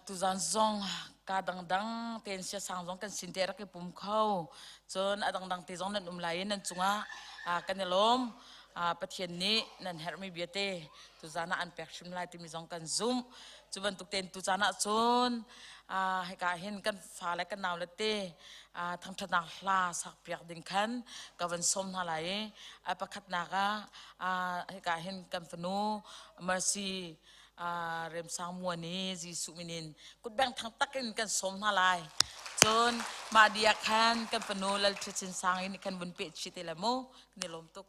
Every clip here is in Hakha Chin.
Tuzan zong ka dangdang tein siasang zong kan sin te rak i pum kho. Cun a dangdang te zong nan um lai i nan cungah kan i lawm. Pathian nih nan herhmi bia te tuzan ah an pek hrim lai timi zong kan zumh. Cu bantuk tein tuzan ah cun hika hin kan fa le kan nau le te thangṭhatnak hla sakpiak ding khan ka van sawm hna lai i a pakhatnak ah hika hin kan fanu Mercy Remsang Muan i Jesuh min in kutbeng thang takin kan sawm hna lai. Cun mah dia khan kan fanu Lal Ṭhit Sang in kan vun peh chih te le mu kan i lawm tuk.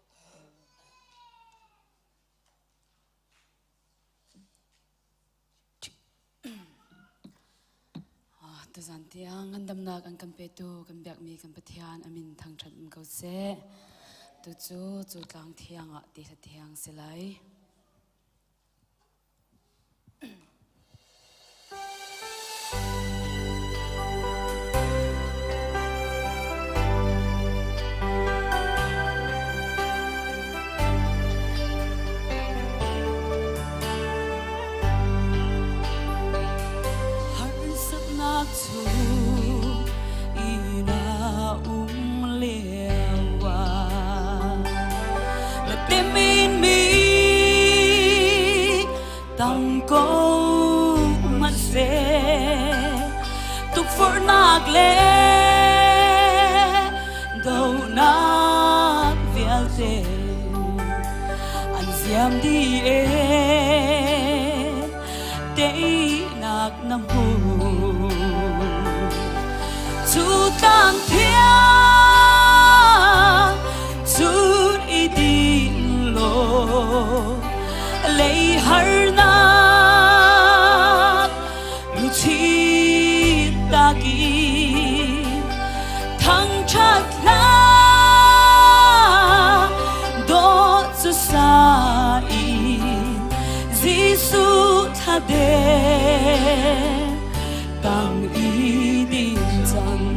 Tuzan tiang ngandamnak an kan petu kan biakmi kan Pathian amin thangṭhat um ko seh. Tu cu cu tlang thiang ah ti hla thiang si lai. Harsatnak chung i na um lio ah na temin mi tam ko hmanhseh tukforhnak le dohnak vialte an ziam dih e teinak na hmu cu tlang thiang cun i din law lei harnak luchin takin thangṭhat hla dawt cu sa in Jesuh thla tang i din cang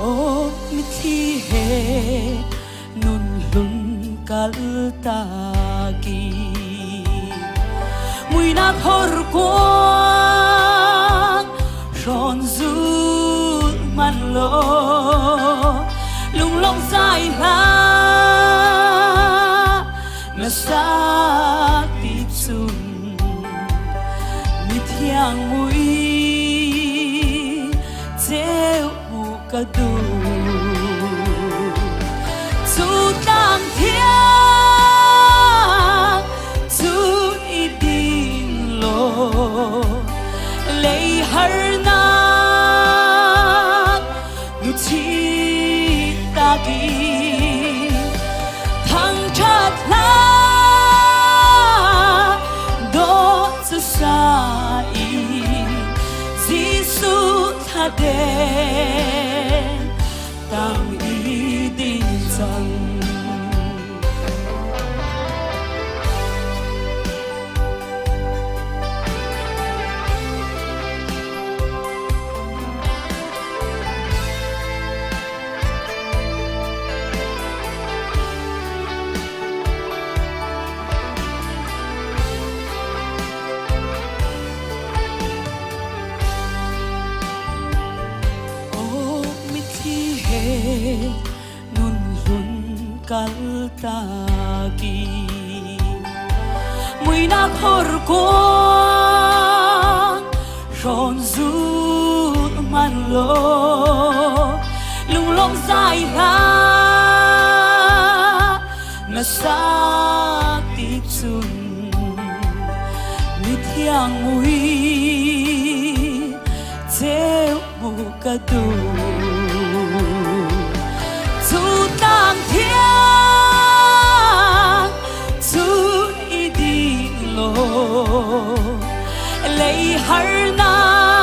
aw mitthli he nun hlun kal taki muinak horkuang hrawn zul man law lunglawm zai hlah na sak ti cun mithiang mui ceu ka duh cu tlang thiang cu i din law lei harnak nu taki thangṭhat hla dawt cu sa i Jesuh thladen tang i din cang. Aw mitthli he nun hlun kal taki muinak horkuang hrawn zul man law lunglawm zai hlah na sak ti cun mithiang mui ceu mu ka duh cu tlang thiang cun i ding law lei harnak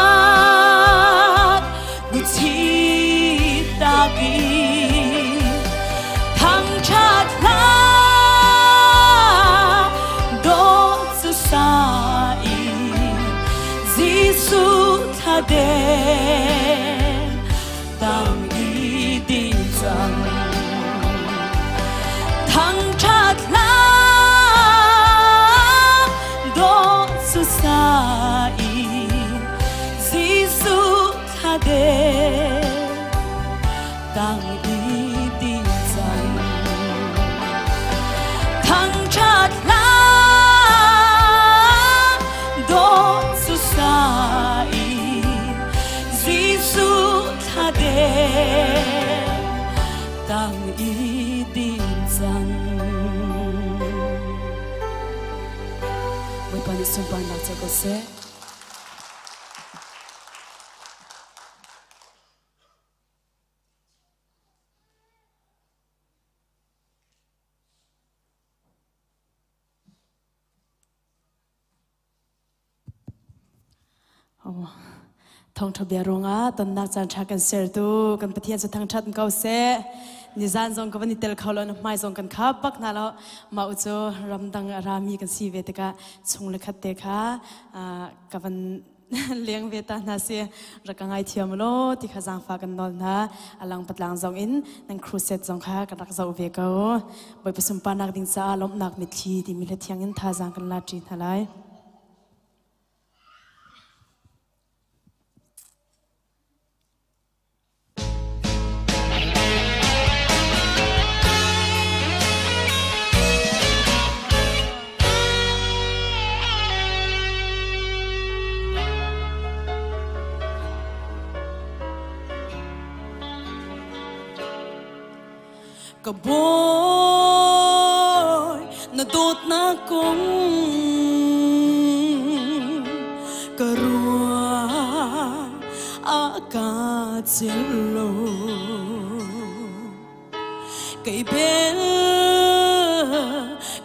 nu taki thangṭhat hla dawh cu sa i Jesuh thladen tang i ding cang thangṭhat hla dawh cu sa i. Thangṭhat hlah dawt cu sa i Jesuh thladem tang i din cang. Bawipa nih sunparnak co ko seh. Thawngṭha bia ruangah tonnak caan ṭha kan sertu kan Pathian cu thangṭhat ko seh. Nizan zong ka van i tel kho lo na hmai zong kan khap bak hna lo. Mah u cu ramdang a rami kan si ve tikah chung le khat te kha ka van leng ve ta hna si rak ka ngaithiam law ti kha zaangfa kan nawl hna. Alang patlang zong in nan crusade zong kha kan rak zoh ve ko. Bawipa sunparnak ding caah lawmhnak mitthli timi hla thiang in thazaang kan la ṭi hna lai. Ka bawi na dawtnak kong ka ruah a ka celh lo. Kei bel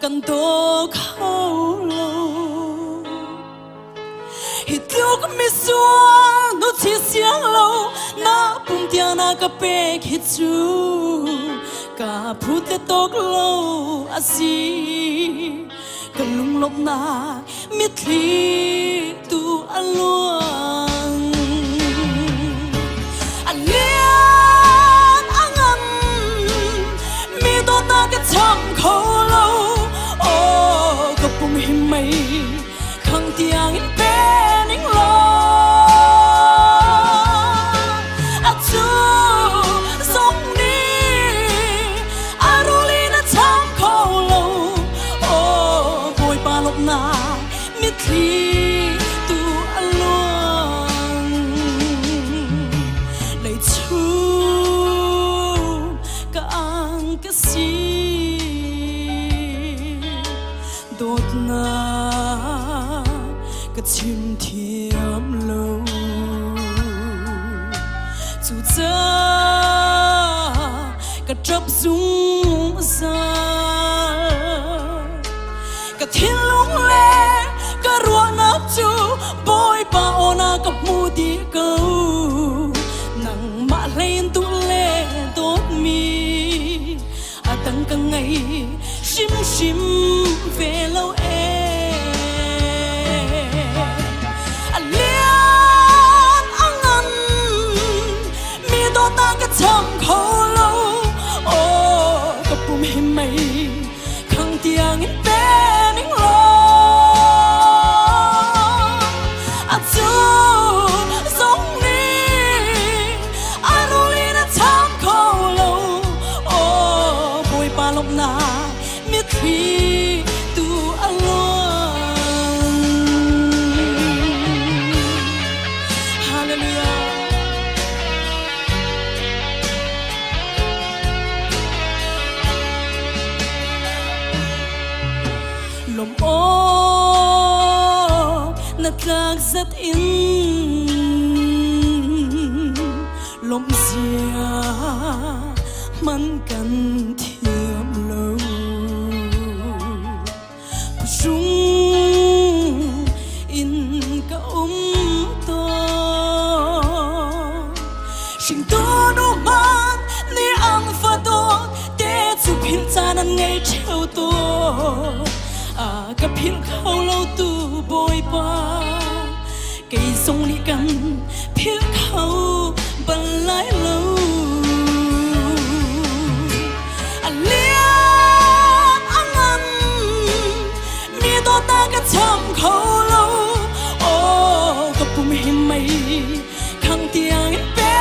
kan daw kho lo. Hi tluk misual nu thi siang lo na pum tiang na ka pek hi cu ka phut le tawk lo a si. Ka lunglawmhnak mitthli tu a luang. A lian a ngan mi dawtnak ka cham kho lo. Oh, ka pum hi mei khang tiang in pe ning law a cu zong nih a rul in a cham kho lo. Oh, Bawipa lawmhnak mitthli tu a luang. Lei chung ka ang ka si dawtnak ka chim thiam lo. Cucaah ka ṭap zungzal. Ka thinlung le ka ruahnak cu Bawipa aw na ka hmu dih ko. Nangmah hlei in duh le dawtmi a dang ka ngei hrimhrim ve lo ee. A lian a ngan mi dawtnak ka cham kho lo. Aw ka pum hi mei khang tiang in pe ning law a cu zong nih a rul in a cham kho lo. Aw Bawipa lawmhnak mitthli tu a luang. Hallelujah. Lawm awk na tlak zat in lawmh zia man kan thiam lo. Phuhrung in ka um tawn. Hringtu nu hmanh nih an fa dawt te cu philh caan an ngei ṭheo tawn. A ka philh kho lo tu Bawipa, kei zong nih kan philh kho bal lai lo. A lian a ngan mi dawtnak ka cham kho lo. Aw ka pum hi mei khang tiang in pe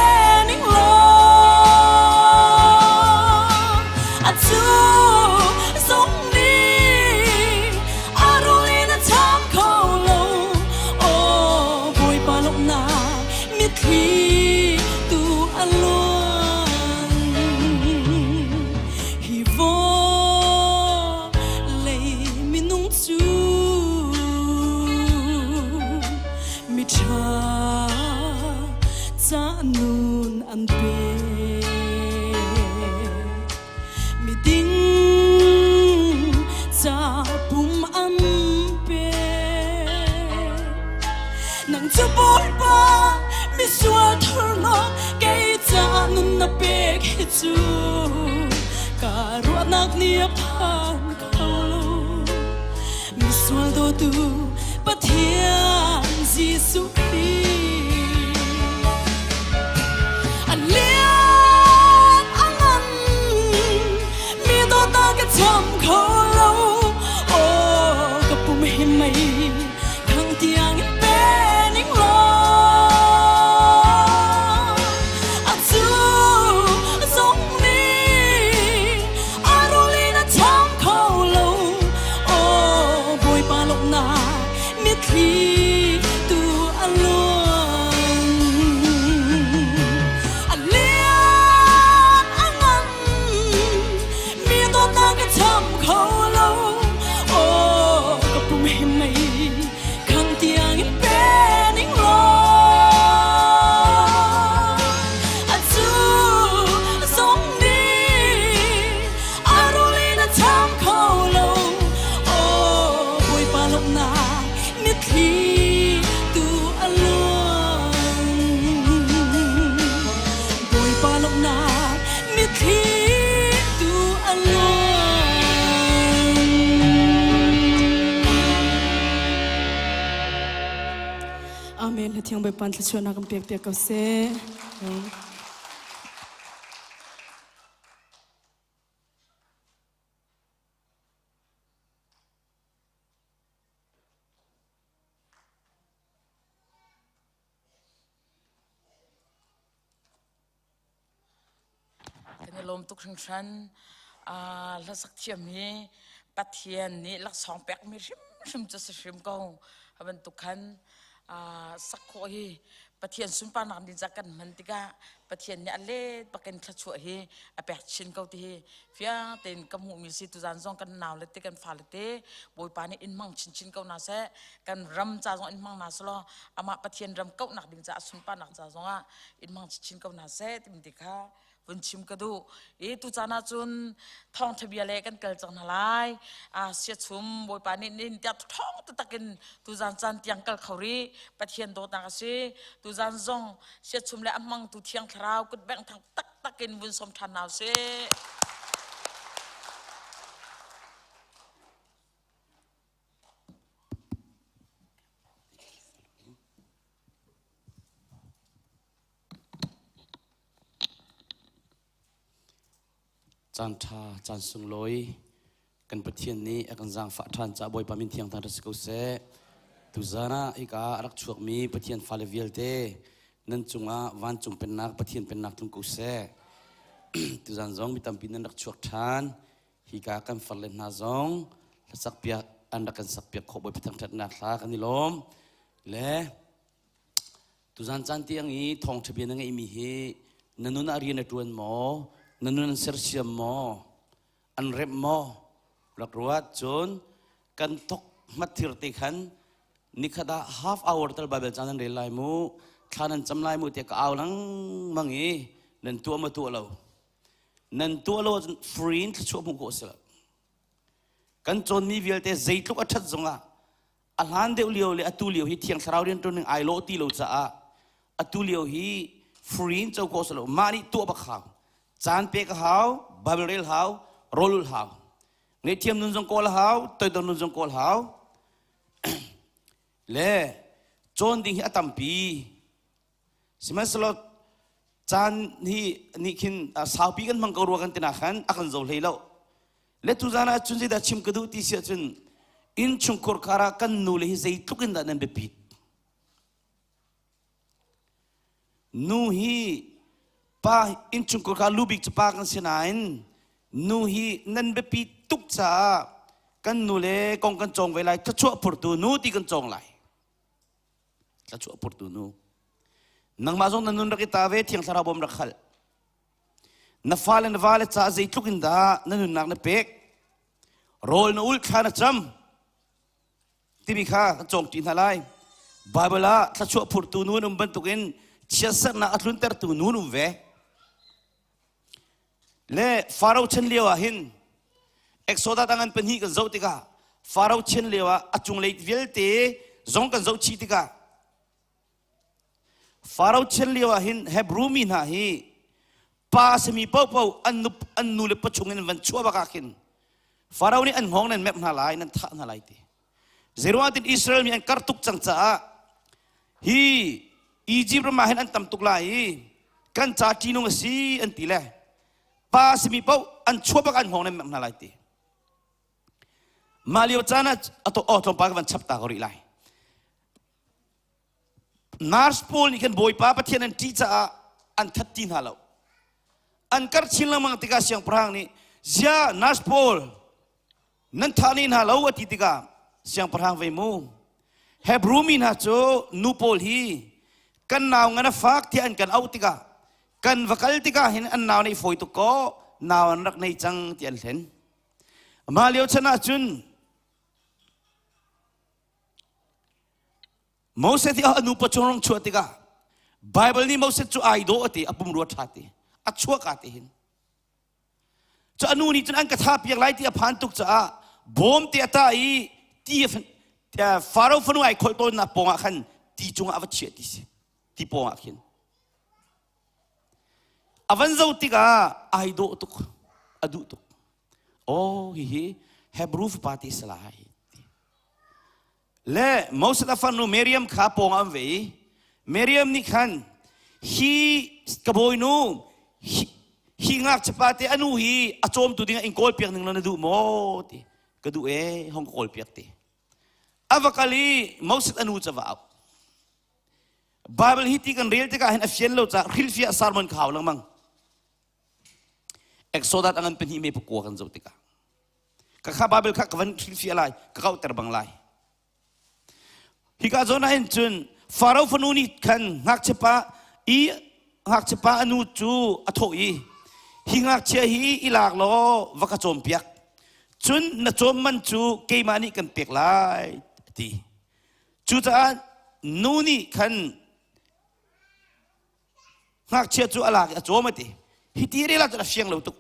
ning law a cu zong nih pum an pe. Nang cu Bawipa misual thurnak kei ca nun na pek hi cu ka ruahnak nih a phan kho lo. Misual dawtu Pathian Jesuh Khrih. A lian a ngan mi dawtnak ka cham kho lo. Aw ka pum hi mei khang tiang in pe ning law a cu zong nih a rul in a cham kho lo. Aw Bawipa lawmhnak mitthli tu a luang. A lian a ngan mi dawtnak ka cham kho lo. Aw ka pum hi mei khang tiang in pe ning law a cu zong nih a rul in a cham kho lo. Aw Bawipa lawmhnak mitthli tu a luang. Bawipa lawmhnak mitthli tu a luang. Amen. Na thiang Bawipa thluachuahnak kan pek piak ko seh. Kan i lawm tuk hringhran. Hlasak thiam hi Pathian nih laksawng pekmi hrimhrim cu si hrim ko. A bantuk khan sak khawh hi Pathian sunparnak ding ca kan hman tikah Pathian nih a let bakin thluachuah hi a pek chin ko ti hi fiang tein ka hmuhmi si tuzan zong kan nau le te kan fale te Bawipa nih in hmang chinchin ko hna seh kan ram ca zong in hmang hna selaw amah Pathian ram kauhnak ding ca a sunparnak ca zongah in hmang chinchin ko hna seh timi ti kha vun chim ka duh i tucaan ah cun thawngtha bia le kan kal cang hna lai a siachum bawipa nih nin tiah thawng taktak in tuzan caan tiang kal kho rih pathian dawtnak a si tuzan zong siachum le a hmangtu thiang thlarau kut bengh thang taktak in vun som ṭhan hna usih. Caan ṭha, caan sunglawi kan Pathian nih a kan zaangfah ṭhan caah Bawipa min thiang thang si ko seh. Tuzaan ah hika a rak chuakmi Pathian fale vialte nan cungah vancung pennak Pathian pennak tlung ko seh. Tuzaan zong mi tampi nan rak chuak ṭhan. Hika kan farle hna zong hlasak piak an rak kan sakpiak khawh Bawipa thangṭhatnak hla kan i lawm. Le Tuzan caan tiang i thawngṭha bia na ngeihmi hi na nun ah rian a ṭuan maw? Na nun an sersiam maw? An remh maw? Rak ruat. Cun kan thok hmathir te khan nikhat ah half hour tal Bible caan nan rel lai mu, thla nan cam lai mu tiah ka au lengmang i nan tuah maw tuah lo? Nan tuah lo ahcun free in thluachuah hmuh khawh a si lo. Kan cawnmi vialte zeitluk a ṭhat zongah a hlan deuh lio le atu lio hi thiang thlarau rianṭuan ning ai lawh ti lo caah atu lio hi free in co khawh si lo mah nih tuah bak hau caan pek a hau bible rel hau rawl ulh hau ngaihthiam nun zong kawl hau toidor nun zong kawl hau le cawn ding hi a tampi sihmanhsehlaw caan hi nih khin saupi kan hmang ko rua kan tina khan a kan zo hlei lo le tuzan ah cun zeidah chim ka duh ti si ahcun innchungkhur khar ah kan nu le hi zeitluk in dah nan biapit nu hi pa innchungkhur kha lu bik cu pa kan si nain nu hi nan biapi tuk caah kan nu le kong kan cawng ve lai thluachuah phurtu nu ti kan cawng lai thluachuah phurtu nu nangmah zong na nun rak i ta ve thiang thlarau bawm rak hal Na fale na vale caah zeitluk in dah na nunnak na pek? Rawl na ul thla na cam timi kha kan cawngṭi hna lai. Bible ah thluachuah phurtu nu an um bantukin chiatserhnak a tluntertu nu an um ve. Le Faro chan lio ah hin Exodus a ngan pahnih kan zoh tikah Faro chin lio ah a cunglei vialte zong kan zoh chih tikah Faro chin lio ah hin Hebrew mi hna hi pa simi paohpaoh an nu an nu le pa chung in van chuah bak ah khin Faro nih an hngawng nan mep hna lai nan thah hna lai ti. Zeiruang tin Israel mi an kar tuk cang caah hi Egypt ram ah hin an tam tuk lai i kan ca ṭinung a si an ti le pa simi paoh an chuah bak an hngawng nan mep hna lai ti. Mah lio caan ah aw tlawmpal ka van chap ta ko rih lai. Nurse pawl nih khan Bawipa Pathian an ṭih caah an that ti hna lo. An karh chin lengmang tikah siangpahrang nih zia nurse pawl nan thah ni hna lo a ti tikah siangpahrang ve mu. Hebrew mi hna cu nu pawl hi kan nau ngan a fak tiah an kan auh tikah kan va kal tikah hin an nau nih fawi tuk kaw nau an rak nei cang ti an hlen. Mah lio chan ah cun Moses i a nu pachung rong chuah tikah Bible nih Moses cu ai dawh a ti a pumrua ṭha ti a chuak a ti hin cu a nu nih cun an ka tha piak lai ti a phan tuk caah bawm te a tah i ti Faro fanu ai kholh tawnnak pawngah khan ti cungah a va chiah ti si ti pawngah khin a van zo tikah ai dawh tuk a duh tuk Oh, hihi Hebrew fapa ti si lai. Le Moses a farnu Miriam kha pawng an ve i Miriam nih khan hi ka bawinu hi, hi ngakchiapa te anu hi a cawmtu ding ah in kawl piak ning na duh maw ti ka duh e hong ka kawl piak ti a va kal i Moses anu ca va auh Bible hi ti kan rel tikah hin a fian lo caah hrilhfiah sermon ka hau lengmang Exodus a ngan pahnih me pakua kan zoh tikah ka kha Bible kha ka van hrilhfiah lai ka kauhter bang lai hika zawn ah hin cun Faro fanu nih khan ngakchia pa i ngakchia pa a nu cu a thawh i hi ngakchia hi i lak law va ka cawmpiak cun na cawm man cu keimah nih kan pek lai a ti cucaah nu nih khan Ngakchia cu a lak i a cawm a ti. Hi ti rel ahcun a fiang lo tuk.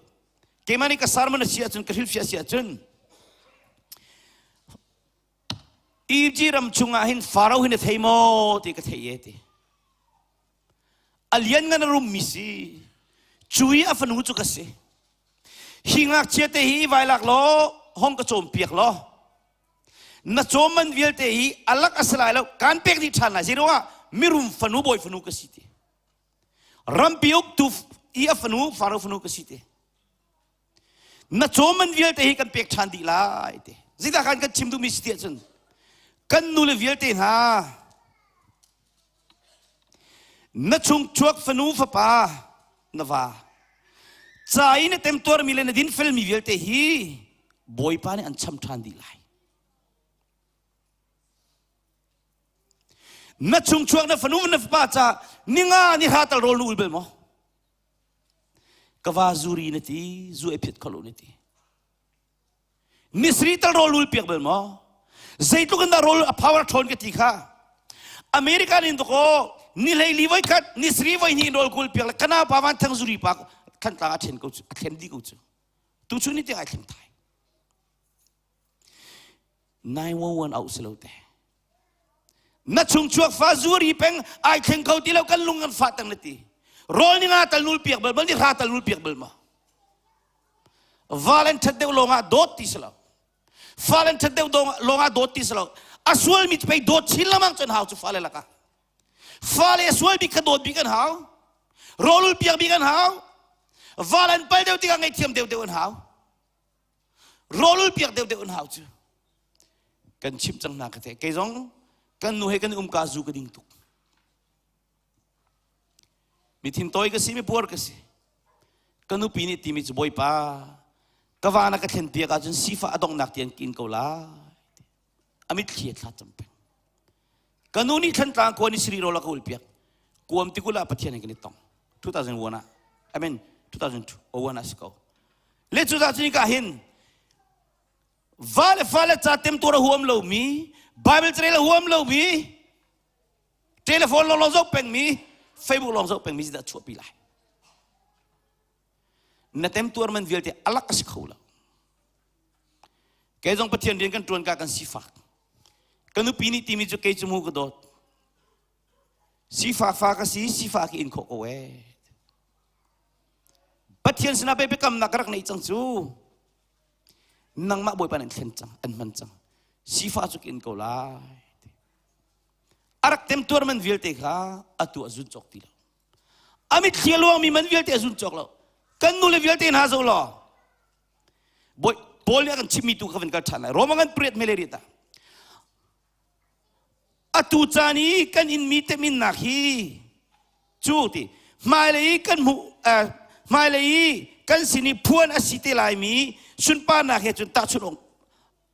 Keimah nih ka sermon a si ahcun ka hrilhfiah a si ahcun Egypt ram chungah hin Pharaoh hin a thei maw ti ka thei e ti. A lianngan a rummi si. Cu i a fanu cu ka si. Hi ngakchia te hi vai lak law hong ka cawm piak law na cawm man vialte hi alak a si lai lo kan pek dih ṭhan lai zeiruangah mirum fanu bawi fanu ka si ti rampi uktu i a fanu faro fanu ka si ti na cawm man vialte hi kan pek ṭhan dih lai ti zeidah kan kan chim duhmi si ti ahcun kan nule vialte hna na chungchuak fanu fapa na va ca i na temtuarmi le na dinfelmi vialte hi Bawipa nih an cham ṭhan dih lai. Na chungchuak na fanu na fapa ca ninga ni hra tal rawl na ul bel maw? Ka va zuri na ti, zu ei phiat kho lo na ti. Misri tal rawl ul piak bel maw? Zeitluk in dah rawl a power ṭhawn ka ti kha. America nin ko ni hlei li voi khat ni sri voi hnih rawl kul piak le kana pa van thang zuri pa khan tlang a ṭhen ko cu a thlen dih ko cu. Tu chu ni tiang ai thleng thai. 911 auh si lo te. Na chung chuak fa zuri peng ai thleng kho ti lo kan lung kan fah tang na ti. Rawl ni nga tal nul piak bal bal ni hra tal nul piak bal ma. Val an ṭhat deuh lawngah dawt ti si lo. Fale an ṭhat deuh lawngah dawt ti si lo. A sualmi cu pei dawt chin lengmang cu an hau cu fale lakah. Fale a sual bik kha dawt bik an hau. Rawlul piak bik an hau. Val an pal deuh tikah ngaihthiam deuh deuh an hau. Rawlul piak deuh deuh an hau cu. Kan chimh cang hna ka te. Kei zong kan nu he kan umka zu ka ding tuk. Mi thintawi ka si, mi puar ka si. Ka nupi nih timi cu Bawipa, ka va na ka thlen piak ahcun sifah a donghnak tiang kin ko lai. A mitthli a thla cam peng. Ka nu nih Thlantlang khua ni siri rawl a ka ul piak. Kuam tikul ah Pathian in kan i tong. 2001 ah. I mean 2002 01 ah si ko. Le cu cun ka hin va le fale ca temtuar a huam lomi Bible carel a huam lomi Telephone lawng lawng zoh pengmi, Facebook lawng zoh pengmi dah chuahpi lai. Na temtuar man vialte alak a si kho lo. Kei zong Pathian rian kan ṭuan ka kan sifak. Ka nupi nih timi cu kei cu mu ka dawt. Sifak fa ka si, sifak in khawh ko ee. Pathian sinah pei biakamnak ka rak neih cang cu. Nangmah Bawipa nan thlen cang, an hman cang. Sifah cu ka in ko lai. A rak temtuar man vialte kha atu a zun cawk ti lo. A mitthli a luangmi man vialte a zun cawk lo. Kan nule vialte hna zo law. Bawi Paul nih a kan chimmi tu kha van kal ṭhan lai. Roma kan priat mele riat ah. Atu caan i kan inmi teminnak hi cu ti hmailei i kan hmuh hmailei i kan sin i phuan a si te laimi sunparnak he cun tahchunh awk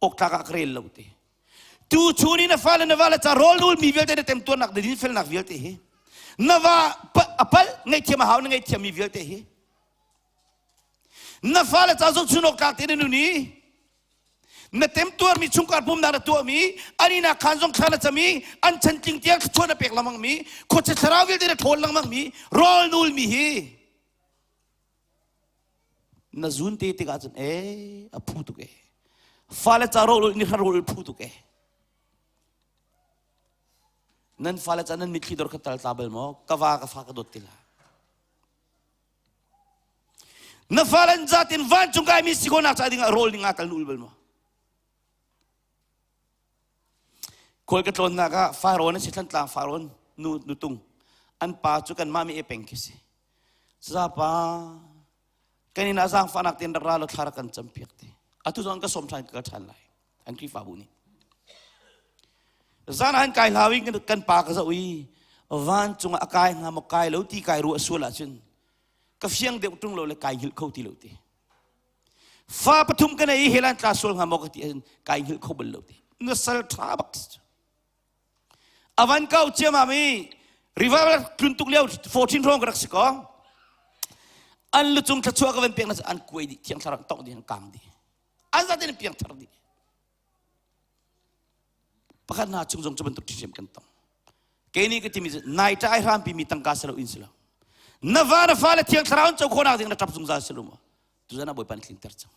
awk tlak ah ka rel lo ti. Tu chun i na fale na vale ca rawl mi vialte na temtuarnak na dinfelnak vialte hi na va a palh ngaihthiam a hau na ngaihthiam mi vialte hi na fale ca zohchun awk tlak te na nun i na temtuarmi chungkhar pumnak na tuahmi an inak khan zong thla na cam i an chantling tiang thluachuah na pek lengmang mi khuachia thlarau vialte na ṭhawl lengmang mi rawl nulmi hi na zun te tikah cun ee a phu tuk ee fale ca rawl ni hra rawl phu tuk ee nan fale ca nan mitthli dor kha tal tla bal maw ka va ka fa ka dawt ti la Na fale an zatin vancung kaimi si khawhnak ca dingah rawl ning aa kal ul bal maw? Khual ka tlawnnak ah Farawn a si Thlantlang Farawn nu nutung an pa cu kanmah mi e peng khi si. Sazapa kan inn ah zaangfahnak tein rak ra law thla rak kan campiak ti. Atu zong ka sawm ṭhan ka kal ṭhan lai. An Khrihfabu nih. Zan ah an kai hlau i kan pa ka zoh i vancung ah a kai hnga maw kai lo ti kai ruah sual ahcun ka fiang deuh ṭung lo le kai hngilh kho ti lo ti. Fa pathum ka nei i helan tla sual hnga maw ka ti ahcun kai hngilh kho bal lo ti. Na sal ṭha bak avan kau ciamam i revival tlun tuk lio 14 hrawng ka rak si ko an lucung thluachuah ka van pek na an kuai dih thiang thlarau tongh dih an kang dih an zaten piangthar dih pakhat hna chung zong cu bantuk ṭhiam kan tong kei nih ka timi cu nai ṭa ai hrampi mi tangka si lo in si lo na va na fale thiang thlarau in co khawhnak ding na ṭap zungzal si lo maw tuzan ah bawipa nih tlinter cang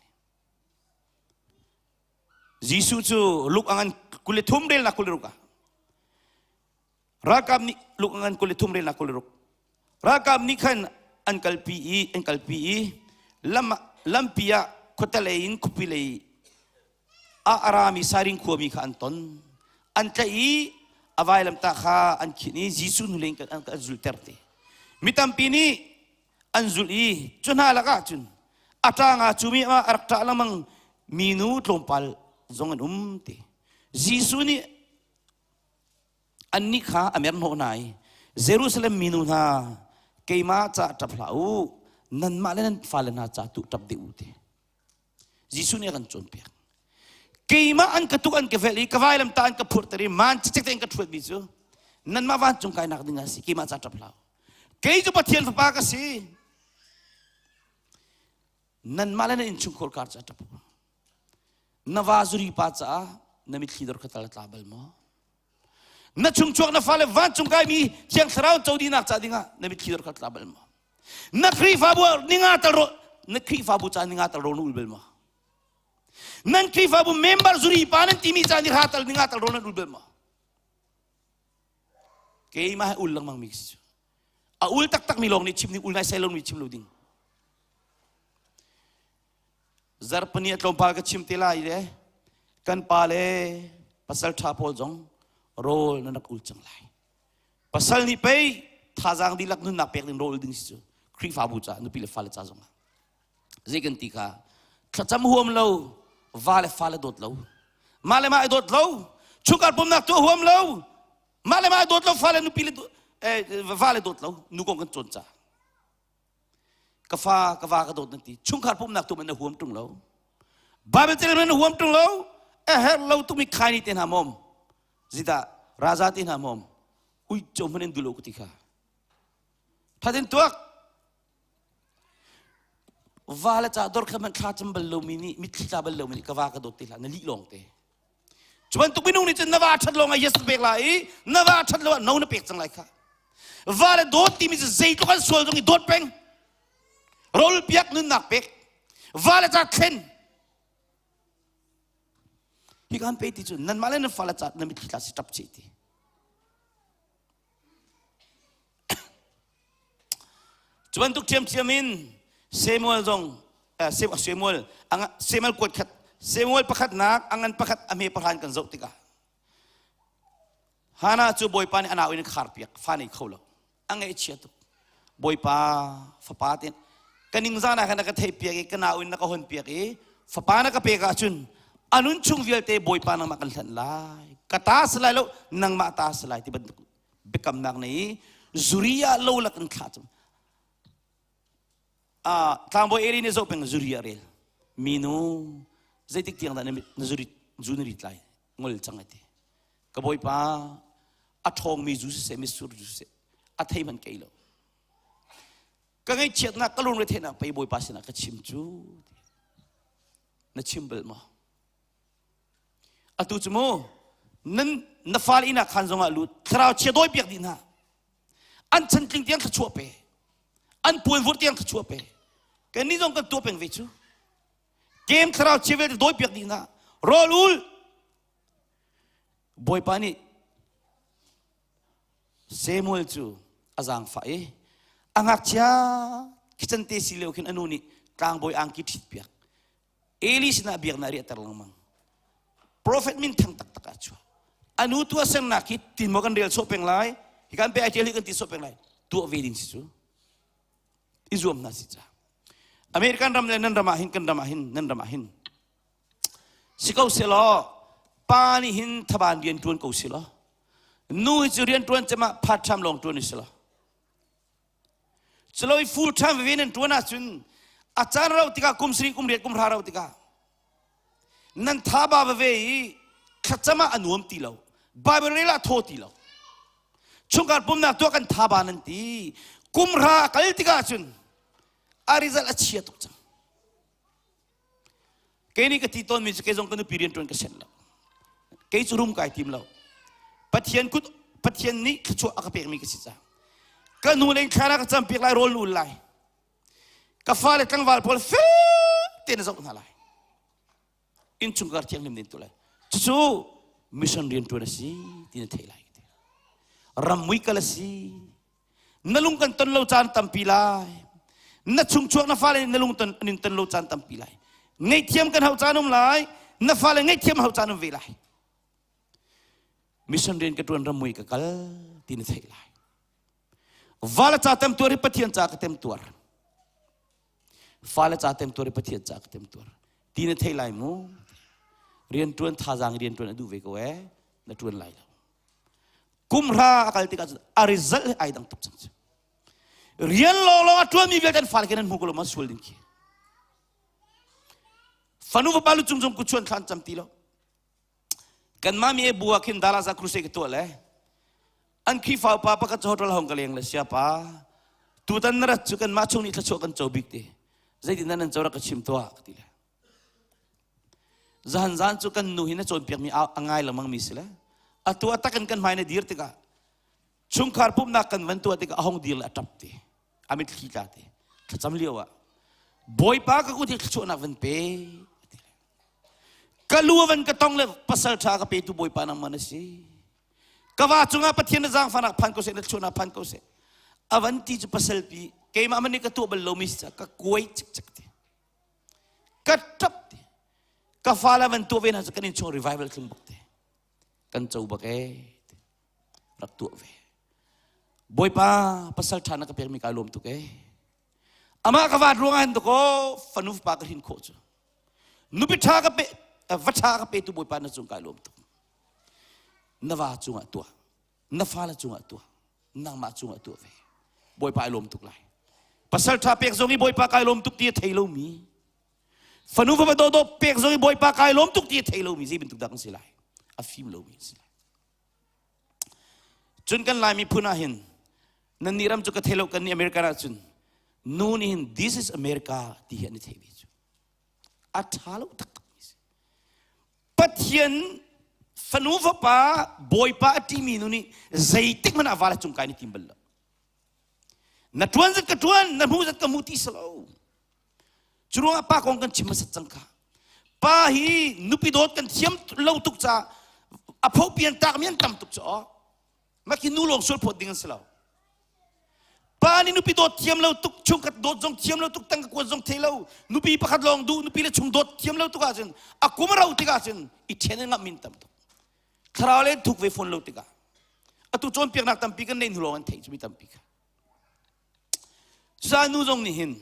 Jesuh cu luk angan 23 relnak 26 ah Ralkap nih luk ngan 23 relnak 26 Ralkap nih khan an kalpi i an kalpi i lam lampi ah khuatelei in khuapi lei ah a rami Sairin khuami kha an ton. An tlaih i a vailamtah kha an khinh i Jesuh hnulei in an zulter te. Mi tampi nih an zulh i cu hna lakah cun a ṭang aa cumi a rak ṭah lengmang minu tlawmpal zong an um ti. Jesuh nih Annih kha a merhnawh hna i Jerusalem minu hna keimah caah ṭap hlah u nanmah le nan fale hna ca tu ṭap dih u ti. Jesuh nih a kan cawnpiak. Keimah an ka tuk an ka velh i ka vailam ta an ka phurhter i maan cikcek tein ka ṭhuatmi cu nanmah vancung kainak ding ah si keimah ca ṭap hlah u. Kei cu Pathian fapa ka si. Nanmah le nan innchungkhar kar ca ṭap u. Na va zuri pa caah na mitthli dor kha tal a tla bal maw? Na chungchuak na fale vancung kaimi Thiang Thlarau co dihnak ca dingah na mitthli dor kha tla bal maw? Na Khrihfabu ninga tal ro na Khrihfabu ca ninga tal ro na ul bal maw? Nan Khrihfabu member zuri pa nan timi ca ni hra tal ninga tal ro nan ul bal maw? Keimah he ul lengmang mi si a ul taktak mi lawng nih chim ding ul ngai sai lo mi chim lo ding Zarhpini a tlawmpal ka chim te lai le kan pa le pasal ṭha pawl zong rawl nan rak ul cang lai. Pasal nih pei thazaang dihlak nunnak pek ding rawl ding si cu Khrihfabu caah nupi le fale ca zongah. Zei kan ti kha thlacam huam lo va le fale dawt lo mah le mah i dawt lo chungkhar pumnak tuah huam lo mah le mah i dawt lo fale nupi le va le dawt lo nu kong kan cawn ca Ka fa, ka va ka dawt nan ti. Chungkhar pumhnak tu man na huam ṭung lo. Bible tel man na huam ṭung lo. A herh lo tukmi khaini te hna mom. Zita raza te hna mom. Uico hmanh in dulo ka ti kha. Thatin tuak. Va le ca dor kha man thla cam bal lomi nih mitthli tla bal lomi nih ka va ka dawt te hlah na lih lawng te. Cu bantuk minung nih cun na va ṭhat lawng ah yes na pek lai i na va ṭhat lo ah no na pek cang lai kha. Va le dawt timi cu zeitluk an sual zong i dawt peng. Rawl piak nunnak pek. Va le ca thlen. Hi kan pe ti cu nanmah le nan fale ca na mitthli tla si ṭap chih ti. Cu bantuk ṭhiamṭhiam in Samuel zong Samuel Samuel kuat khat Samuel pakhatnak a ngan pakhat a hme pahran kan zoh tikah Hannah cu Bawipa nih a nau in khar piak fa nei kho lo a ngaihchia tuk Bawipa fapa te ka ningzah na khan na ka theih piak i ka nau in na ka hon piak i fapa na ka pek ahcun a nun chung vialte Bawipa nangmah kan hlanh lai ka ta si lai lo nangmah ta si lai ti bantuk biakamnak nei zuria lo lak in thlah cu tlangbawi Eli nih zoh peng zuria rel minu zeitik tiang dah na zuri zu na rit lai ngol cang ai ti ka bawipa a ṭhawngmi zu siseh mitsur zu siseh a thei hmanh kei lo ka ngaihchiatnak ka lungretheihnak pei bawipa sinah ka chim cu na chim bal maw atu cu mu nan na fale inn ah khan zongah lut thlarau chia dawi piak dih hna an chantling tiang thluachuah pe an puan vur tiang thluachuah pe kan nih zong kan tuah peng ve cu kem thlarau chia vialte dawi piak dih hna rawl ul Bawipa nih Samuel cu a zaangfah i a ngakchia kichan te si lio khin a nu nih tlangbawi angki ṭhit piak Eli sinah biaknak riahter lengmang profet min thang taktak ah chuah a nu tuah sernak hi tin maw kan rel sawh peng lai hi kan pe ai ṭial hi kan ti sawh peng lai tuah ve ding si cu i zuam hna si ca American ram le nan ram ah hin kan ram ah hin nan ram ah hin Si ko selaw pa nih hin thaban rian ṭuan ko selaw nu hi cu rian ṭuan cem ah part time lawng ṭuan selaw culo i full time veve nan ṭuan ahcun a caan rauh tikah kum sarih kum riat kum hra rauh tikah nan tha ba veve i thlacam ah a nuam ti lo Bible rel ah thaw ti lo chungkhar pumnak tuah kan tha ba nan ti kum hra a kal tikah cun a result a chia tuk cang Kei nih ka ti tawnmi cu kei zong ka nupi rianṭuan ka sianh lo. Kei cu rum kai tim lo. Pathian kut Pathian nih thluachuah a ka pekmi ka si caah. Ka nu le thla na ka campiak lai rawl na ul lai. Ka fale tlangval pawl fel tein na zoh hna lai. Innchungkhar thianghlim nin tu lai. Cucu mission rianṭuan a si ti na theih lai. Ram mui kal a si. Na lung kan ton lo caan tampi lai. Na chungchuak na fale na lung ton an in ton lo caan tampi lai. Ngaihthiam kan hau caan um lai. Na fale ngaihthiam hau caan um ve lai. Mission rian ka tuan ramui ka kal ti na theih lai. Vala ca tem tuar hi Pathian ca ka tem tuar. Fale ca tem tuar hi Pathian ca ka tem tuar. Ti na thei lai mu. Rian tuan thazaang rian tuan a duh ve ko eh. Na tuan lai lo. Kum hra a kal tikah cun a result he ai dang tuk cang cu. Rian lawnglawng a ṭuanmi vialte an fale khi nan hmu ko lo ma sual ding khi. Fanu fapa lu cung cung kuchuan thlan cam ti lo. Kanmah mi e bu ah khin Dallas ah crusade ka tuah le an Khrihfa upa pakhat cu hotel hong ka leng le siapa tutan na rat cu kanmah chung nih thluachuah kan co bik te zeitin dah nan co rak ka chim tuah ka ti le Zahan zan cu kan nu hi na cawnpiakmi a ngai lengmang mi si le atu a tak in kan hmai na dir tikah chungkhar pumhnak kan van tuah tikah a hong dir le a ṭap te a mitthli tla te thlacam lio ah Bawipa ka kut hi thluachuahnak van pe ka lu van ka tong le pasal ṭha ka petu Bawipa nangmah na si ka va cungah Pathian na zaangfahnak phan ko seh na thluachuahnak phan ko seh a van ti cu pasal pi keimah man nih ka tuah bal lomi si ka kuai cikcek te Ka ṭap ti. Ka fale van tuah ve hna cu kan innchung revival thlung bak te. Kan co bak ee. Rak tuah ve. Bawipa pasal ṭha na ka pekmi kaa lawm tuk ee. Amah ka vaat ruangah hin dakaw fanu fapa ka hrin khawh cu. Nupi ṭha ka pe va ṭha ka petu Bawipa na cung kaa lawm tuk. Na va cungah tuah. Na fale cungah tuah. Nangmah cungah tuah ve. Bawipa ai lawm tuk lai. Pasal ṭha pek zong i Bawipa kai lawm tuk ti a thei lomi. Fanu fapa dawdawh pek zong i Bawipa kai lawm tuk ti a thei lomi zei bantuk dah kan si lai? A fim lomi an si lai. Cun kan Lai miphun ah hin nan nih ram cu ka thei lo kan nih American ah cun nu nih hin this is America ti hi an i thei ve cu. A ṭha lo taktak mi si. Pathian fanu fapa Bawipa a ṭimi nu nih zeitik hmanh ah val a cung kai na tim bal lo. Na ṭuan zat ka ṭuan, na hmu zat ka hmu ti si lo. Cu ruangah pa kong kan chim hmasat cang kha. Pa hi nupi dawt kan thiam lo tuk ca a pho pian tak mi an tam tuk cu aw. Mak hi nu lawng sual phawt ding an si lo. Pa nih nupi dawt thiam lo tuk, chungkhat dawt zong thiam lo tuk, tangka kuat zong thei lo, nupi pakhat lawng duh, nupi le chung dawt thiam lo tuk ahcun a kum a rau tik ahcun i ṭhen in ngamh min tam tuk. Thlarau le thuk ve fawn lo tikah atu cawnpiaknak tampi kan neih hnu lawng an theih cu mi tampi kha. Cucaah nu zong nih hin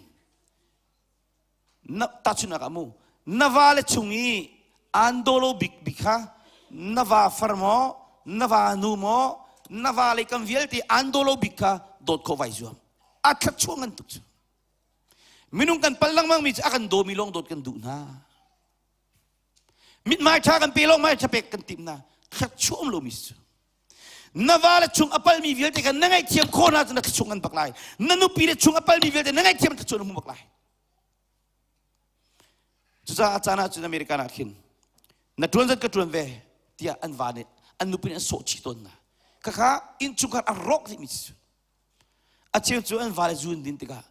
na tahchunhnak ah mu na va le chung i aan daw lo bik bik kha na va far maw na va nu maw na va le kam vialte aan daw lo bik kha dawt khawh vai zuam a thluachuah ngan tuk cu minung kan pal lengmang mi cu a kan dawmi lawng dawt kan duh hna mithmai ṭha kan pe lawng mai ṭha pek kan tim hna thluachuah um lomi cu na va le chung a palmi vialte kha na ngaihthiam khawh hna cu na thluachuah ngan bak lai na nupi le chung a palmi vialte na ngaihthiam thluachuah na hmu bak lai Cucaah caan ah cun American ah khin na ṭuan zat ka ṭuan ve tiah an va nih an nupi nih an sawh chih tawn hna. Khakha innchungkhar a rawk dihmi si. A cheu cu an vale zu an din tikah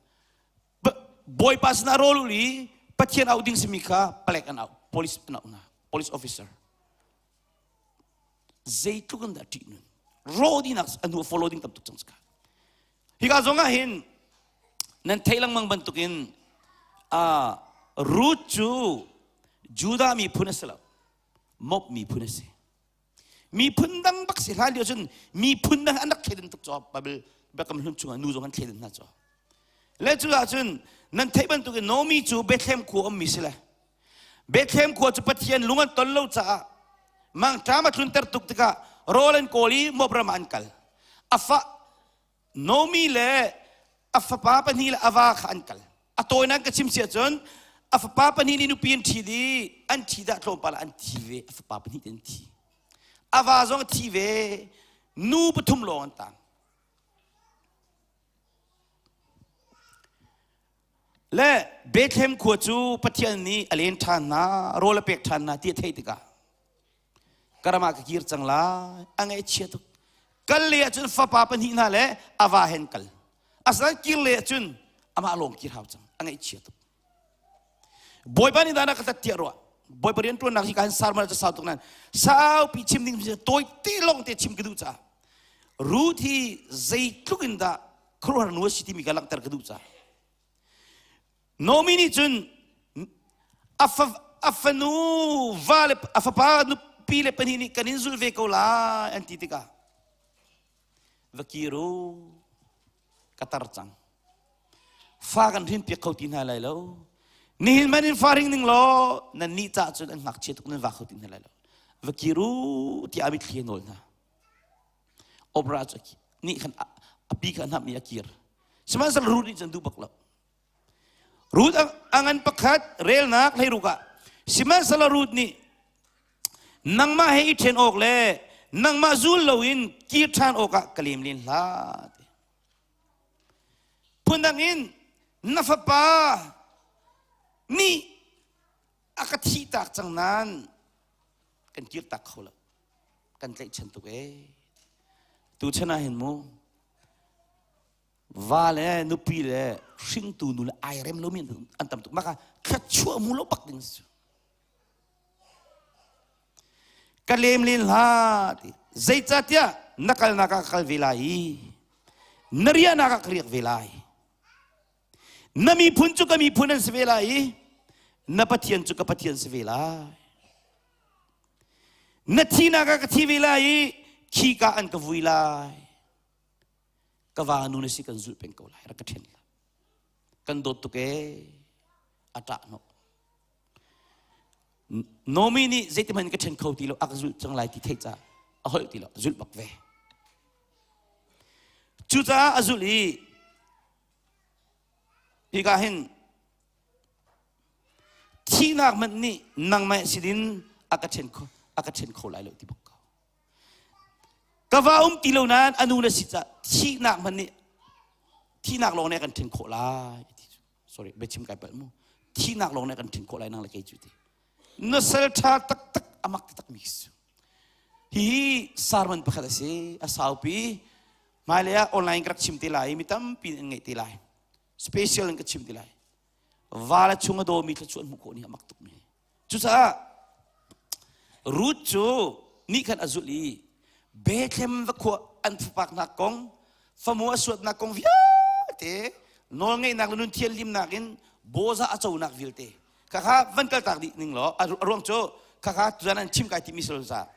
Bawipa sinah rawl ul i Pathian auh ding simi kha palek an auh, police an auh hna, police officer. Zeitluk in dah ṭih nun. Raw dinak a hnu follow ding tam tuk cang sika. Hika zong ah hin nan theih lengmang bantukin uh, Ruth cu Judah miphun a si lo, Moab miphun a si. Miphun dang bak si hlan lio cun miphun dang an rak thleidan tuk caw Bible biakam hlun chungah nu zong an thleidan hna caw. Le cu ah cun nan theih bantukin Naomi cu Bethlehem khua ummi si le Bethlehem khua cu Pathian lung an ton lo caah mangṭam a tlunter tuk tikah rawl an kawl i Moab ram ah an kal. A fa Naomi le a fapa pahnih le a va kha an kal. A tawinak ka chim si ahcun a fapa pahnih nih nupi an ṭhi i an ṭhi dah tlawmpal ah an thi ve. A fapa pahnih te an thi. A va zong a thi ve. Nu pathum lawng an tang. Le Bethlehem khua cu Pathian nih a len ṭhan hna, rawl a pek ṭhan hna ti a theih tikah ka ram ah ka kir cang lai a ngaihchia tuk kal le ahcun fapa pahnih hna le a va hen kal asinain kir le ahcun amah lawng kir hau cang a ngaihchia tuk Bawipa nih dana ka tat tiah ruah Bawipa rian ṭuannak hi ka han sarmal cu sau tuk nan saupi chim ding tawi te lawng te chim ka duh caah Ruth hi zeitluk in dah khuaruahhar nu a si timi ka langhter ka duh caah Naomi nih cun a fanu va le a fapa nupi le pahnih nih kan in zulh ve ko lai an ti tikah va kir u ka tar cang fa kan hrin piak kho ti hna lai lo nihin man in fa ring ning law nan nih cah cun an ngakchia tuk nan va kho ti hna lai lo va kir u tiah a mitthli a nawl hna Oprah cu nih khan a pi kha a hnamh i a kir sihmanhsehlaw Ruth nih cun duh bak lo Ruth a ngan pakhat relnak hleiruk ah sihmanhsehlaw Ruth nih nangmah he i ṭhen awk le nangmah zul loin kir ṭhan awkah ka lem len hlah phundang in na fapa nih a ka thih tak cang nain kan kir tak kho lo kan tlaihchan tuk ee tu chan ah hin mu va le nupi le hringtu nu le ai rem lomi an tam tuk maka thluachuah mu lo bak ding si ka lem len hlah ti zeicahtiah na kalnak ah ka kal ve lai i na riahnak ah ka riak ve lai Na miphun cu ka miphun an si ve lai i na Pathian cu ka Pathian si ve lai. Na thinak ah ka thi ve lai i khika an ka vui lai. Ka va nu na si kan zulh peng ko lai rak ka ṭhen la. Kan dawt tuk ee a ṭah hnawh. Nomi nih zeitihmanh ka ṭhen kho ti lo a ka zulh cang lai ti theih caah a holh ti lo a zulh bak ve. Cucaah a zulh i hika hin thihnak hmanh nih nangmah sinin a ka ṭhen kho a ka ṭhen kho lai lo ti bak ko. Ka va um ti lo nain a nu na si caah thihnak hmanh nih thihnak lawng nih a kan ṭhen khawh lai ti cu. Sorry, biachim kai palh mu. Thihnak lawng nih a kan ṭhen khawh lai nang le kei cu ti. Na sal ṭha taktak a mak taktak mi si. Hihi sermon pakhat a si, a saupi. Hmailei ah online ka rak chim te lai i mi tampi an ngeih te lai. Special in ka chim te lai. Va le chung a dawmi thluachuah an hmuh khawh ni a mak tukmi. Cucaah Ruth cu nih khan a zulh i Bethlehem va khua an fapaknak kong, famu a suatnak kong vialte, nawlngeihnak le nun thianhlimnak in Boza a conak vialte khakha van kaltak dih ning law a ruang cu khakha tuzan an chim kai timi si lo ca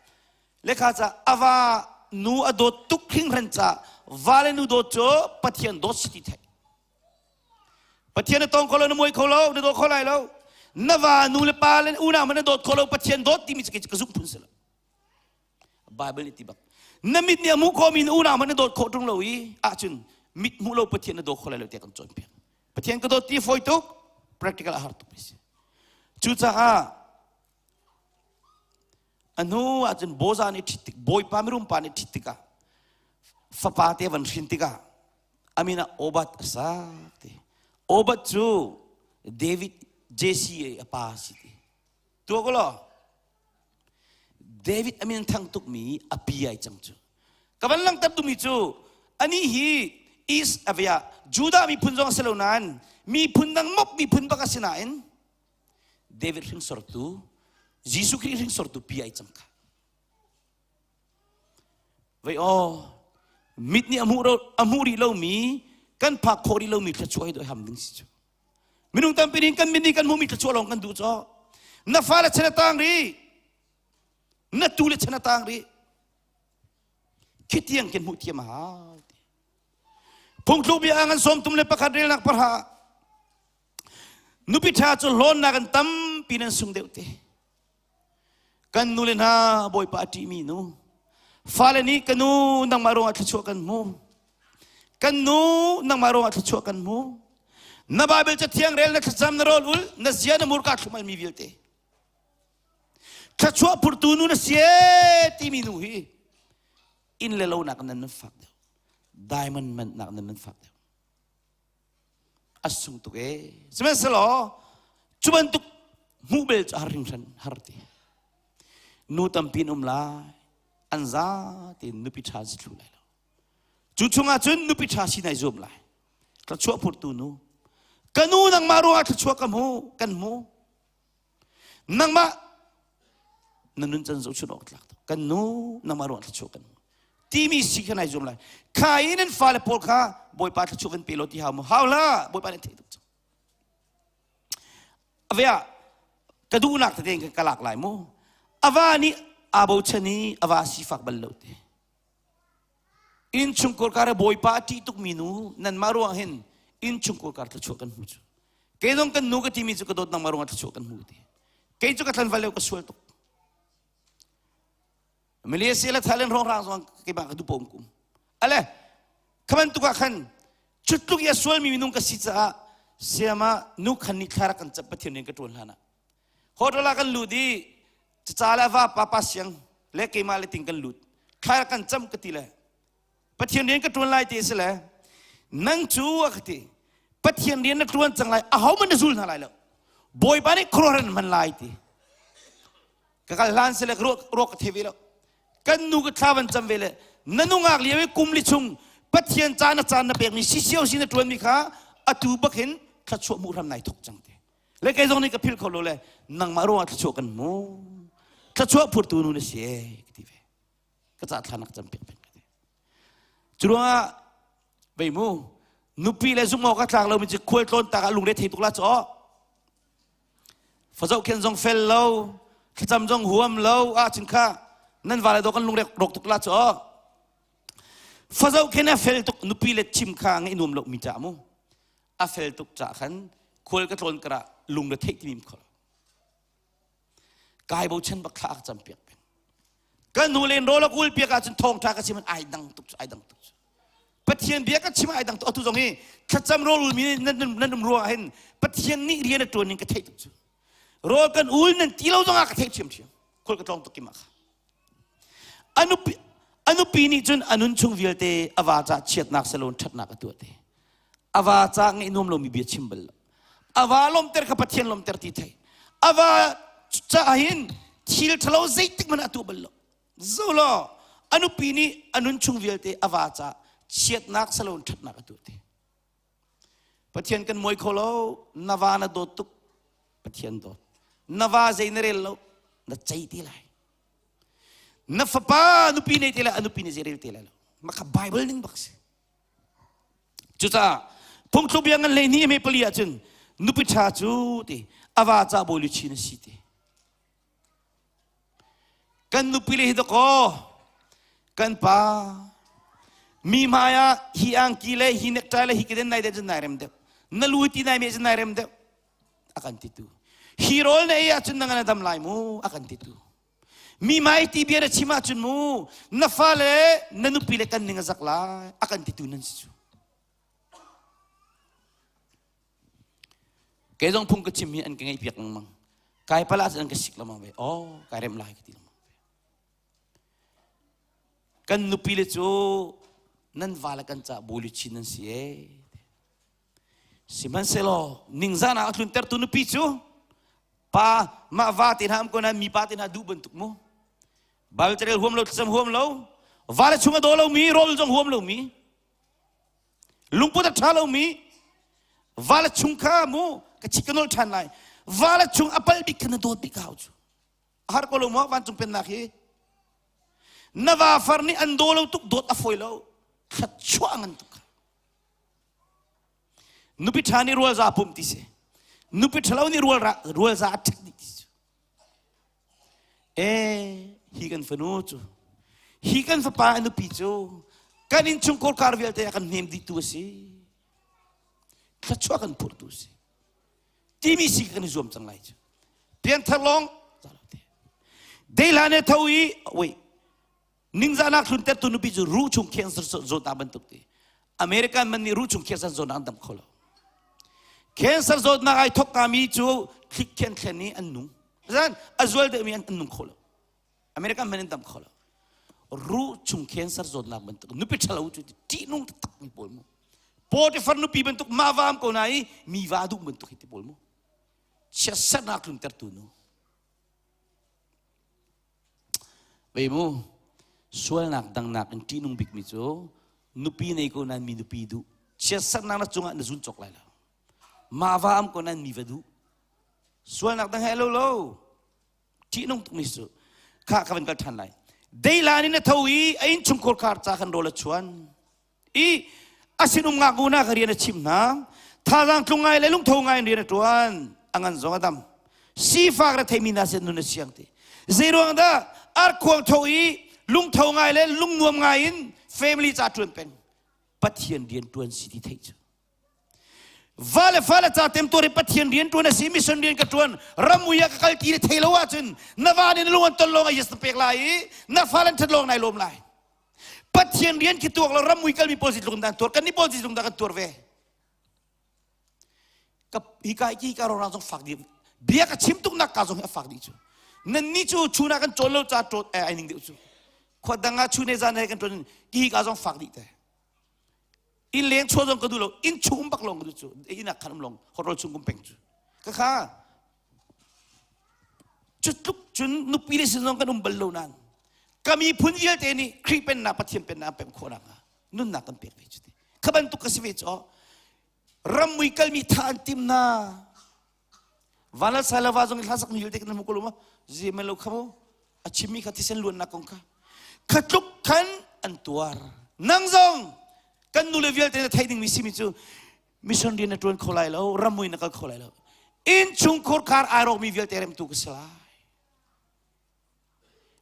le kha ca ava nu a dawt tuk hringhran ca va le nu dawt cu Pathian dawt si ti theih Pathian na tong kho lo na muai kho lo na daw kho lai lo na va nu le pa le unau man na dawt kho lo Pathian dawt timi cu ka zumh phun si lo Bible nih ti bak na mit nih a hmuh khawhmi na unau man na dawt khawh ṭung lo i ahcun mit hmuh lo Pathian na daw kho lai lo tiah kan cawnpiak Pathian ka dawt ti fawi tuk practical a har tuk mi si cucaah a hnu ahcun Boza nih ṭhit tik Bawipa mirum pa nih ṭhit tikah fapa te van hrin tikah amin ah Obad a sak ti Obad cu David Jesse a pa si ti tua ko law David amin thang tukmi a pi ai cang cu ka van langhter duhmi cu ani hi East avia Judah miphun zong a si lo nain miphun dang mop miphun bak a si nain David hringsortu Jesuh Khrih hringsortu pi ai cang kha Vei aw, mit nih a hmuh a hmuh rih lomi, kan phak khawh rih lomi thluachuah hi doi ham ding si cu. Minung tampi nih kan mit nih kan hmuhmi thluachuah lawng kan duh caw. Na fale chan a tang rih. Na tu le chan a tang rih. Khitiang kin hmuh thiam a hau. Phungthluk bia ngan sawm tum le pakhat relnak parha. Nupi ṭha cu hlawnnak in tampi nan sung deuh te. Kan nu le hna Bawipa a ṭihmi nu. Fale nih ka nu nangmah ruangah thluachuah kan hmu. Kan nu nangmah ruangah thluachuah kan hmu. Na Bible cathiang rel na thlacam na rawl ul na zia na murka thlum mi vialte. Thluachuah phurtu nu na si timi nu hi inn le lo nak nan man fak deuh. Diamond man nak nan man fak deuh. A sung tuk ee. Sihmanhsehlaw cu bantuk hmuh bel cu har hringhran har ti. Nu tampi an um lai. An za tein nupi ṭha an si thlu lai lo. Cu chungah cun nupi ṭha si nai zuam lai. Thluachuah phurtu nu. Ka nu nangmah ruangah thluachuah ka hmu, kan hmu. Nangmah na nun can zohchun awk tlak kan nu nangmah ruang thluachuah kan timi si kha nai zuam lai kha i nan fale pawl kha bawipa thluachuah kan pe lo ti hau mu hau la bawipa nih theih tuk cang avea ka duhnak tete in ka lak lai mu ava nih aa bochan i ava sifak bal lo te Innchungkhar kar Bawipa a ṭih tukmi nu nanmah ruang hin innchungkhar kar thluachuah kan hmu cu. Kei zong kan nu ka timi cu ka dawt nangmah ruangah thluachuah kan hmu ti. Kei cu ka thlanval lio ka sual tuk. Malaysia le Thailand hrawnghrang zong keimah ka duh pom kum. Ale, kha bantuk ah khan cutluk i a sualmi minung ka si caah siama nu khan nih thla rak kan cap Pathian rian ka ṭuan hlan ah. Hotel ah kan lut i caca le va pa pa siang le keimah le ting kan lut. Thla kan cam ka ti le Pathian rian ka ṭuan lai ti a si le nang cu a ka ti Pathian rian na ṭuan cang lai ahohmanh na zul hna lai lo Bawipa nih khuaruahhar an hman lai ti ka kal hlan si le ruak ka thei ve lo kan nu ka thla van cam ve le na nungak lio i kum li chung Pathian ca na caan na pekmi sisio si na ṭuanmi kha atu bak hin thluachuah hmuh hram nai thok cang ti Le kei zong nih ka philh kho lo le nangmah ruangah thluachuah kan hmu. Thluachuah phurtu nu na si ee ka ti ve. Ka ca thla nak cam piak peng ka ti. Cu ruangah vei mu nupi le zumh awk a tlak lomi cu khual tlawn tak ah lungre thei tuk la caw. Fazoh khen zong fel lo, thlacam zong huam lo ahcun kha nan vale do kan lungre rawk tuk la caw. Fazoh khen a fel tuk nupi le chim kha ngeih nuam lo mi ca mu. A fel tuk ca khan khual ka tlawn karah lung le theih timi kho kai bochan bak thla ka cam piak peng ka nu len rawl a kul piak ahcun thawngtha ka chim ai dang tuk ai dang tuk Pathian bia ka chim ai dang tuk atu zong hi thlacam rawl ul mi nan nan um ruang hin Pathian nih rian a tuan ning ka theih tuk cu rawl kan ul nan ti lo zong ah ka theih thiam thiam khual ka tlawng tuk ki ma kha Anupi, anupi nih cun a nun chung vialte a va ca chiatnak salon ṭhatnak a tuah te. A va ca ngeih nuam lomi bia chim bal lo. A va lawmter kha Pathian lawmter ti thei. A va caah hin thil ṭhalo zeitik hmanh a tuah bal lo. Zo law a nupi nih a nun chung vialte a va ca chiatnak salon ṭhatnak a tuah te. Pathian kan muai kho lo, na va na dawt tuk, Pathian dawt. Na va zei na rel lo, na cei te lai. Na fapa nupi nei te lai, a nupi nih zei rel te lai lo. Mah kha Bible ning bak si. Cucaah phungthluk bia ngan 12 me pali ahcun nupi ṭha cu ti a va ca bawi luchin a si ti. Kan nupi le hi dakaw kan pa mi hmai ah hi angki le hi necktie le hi keden nai deuh cun nai rem deuh. Na lu ti nai me cun nai rem deuh a kan ti tu. Hi rawl na ei ahcun na ngan a dam lai mu a kan ti tu. Mi mai ti bia na chim ahcun mu na fale na nupi le kan ning a zak lai a kan titu nan si cu. Kei zong phung ka chim hi an ka ngaih piak lengmang. Kai pala an ka sik lengmang ve. Oh, kai rem lai ka ti lengmang ve. Kan nupi le cu nan va le kan ca buli chin nan si ee. Sihmanhsehlaw ningzah ah a tluntertu nupi cu pa mah va te hna am ko na mi pa te hna duh bantuk mu. Bible carel huam lo thlacam huam lo va le chung a daw lomi rawl zong huam lomi lungput a ṭha lomi va le chung kha mu ka chit ka nol ṭhan lai va le chung a pal bik kha na dawt bik ka hau cu a har ko lo maw vancung pennak hi na va far nih an daw lo tuk dawt a fawi lo thluachuah ngan tuk Nupi ṭha nih rual za pum ti si. Nupi ṭhalo nih rual ra rual za a ṭhek dih ti si. Eh, hi kan fanu cu, hi kan fapa a nupi cu, kan innchungkhar kar vialte a kan hnem dihtu a si. Thluachuah kan phurtu a si. Timi si kan i zuam cang lai cu. Pianthar lawng, Dehla ne tho i, wait, Ningzahnak tluntertu nupi cu ruh chung cancer zawtnak bantuk ti. American man nih ruh chung cancer zawtnak an dam kho lo. Cancer zawtnak ai thok mi cu thlik khen thlen i an nung. Zan a zual deuhmi an nung kho lo. American man an dam kho lo. Ruh chung cancer zawtnak bantuk nupi ṭhalo cu ṭihnung taktak mi pawl mu. Potiphar nupi bantuk mah vaam ko na i mi va duh bantuk hi ti pawl mu. Chiatsernak tluntertu nu. Vei mu, sualnak dangnak in ṭihnung bikmi cu nupi nei ko nain mi nupi duh. Chiatsernak na cungah na zun cawk lai lo. Mah va am ko nain mi va duh. Sualnak dang he lo lo. Ṭihnung tukmi cu kha ka van kal ṭhan lai. Deilan in a tho i a innchungkhar khar ca khan rawl a chuan. I a sinum ngaknu hna kha rian a chimh hna. Thazaang tlung ngai le lungtho ngai in rian a ṭuan. A ngan zong a dam. Sifak le theimi hna sin nun a siang ti. Zeiruang dah arkhuang tho i lungtho ngai le lungnuam ngai in family ca ṭuan peng. Pathian rian ṭuan si ti theih cu. Va le fa le ca temtuar i Pathian rian ṭuan a si, mission rian ka ṭuan, ramui ah ka kal ti na thei lo ahcun na va nih na lung an ton lawng ah yes na pek lai i na fale an ṭhat lawng nai lawm lai. Pathian rian khi tuak lo ramui kalmi pawl zeitluk in dah an tuar kan nih pawl zeitluk in dah kan tuar ve ka hi ka hi ka rorang zong fak dih bia ka chim tuk nak ka zong hi a fak dih cu nan ni cu chun ah kan cawn lo ca ṭawt ai ning deuh cu khua dang ah chun he zan he kan ṭawn hi ka zong fak dih te inn leng chuah zong ka duh lo inn chung um bak lawng ka duh cu inn ah khan um lawng horol chung kum peng cu ka kha Cu tluk cun nupi le sin zong kan um bal lo nain ka miphun vialte nih Khrih pennak Pathian pennak an pemh khawh nakhnga nunnak kan pek ve cu ti. Kha bantuk ka si ve cu rammui kalmi tha an tim hna. Vanlal Sailova zong i hla sak mi vialte kan hmu ko lo ma? Zi lo kha mu a chimmi kha thisen luannak kong kha. Kha tluk khan an tuar. Nang zong kan nule vialte na theih dingmi simi cu mission rian na ṭuan kho lai lo ramui na kal kho lai lo innchungkhur khar ai rawkmi vialte remtu ka si lai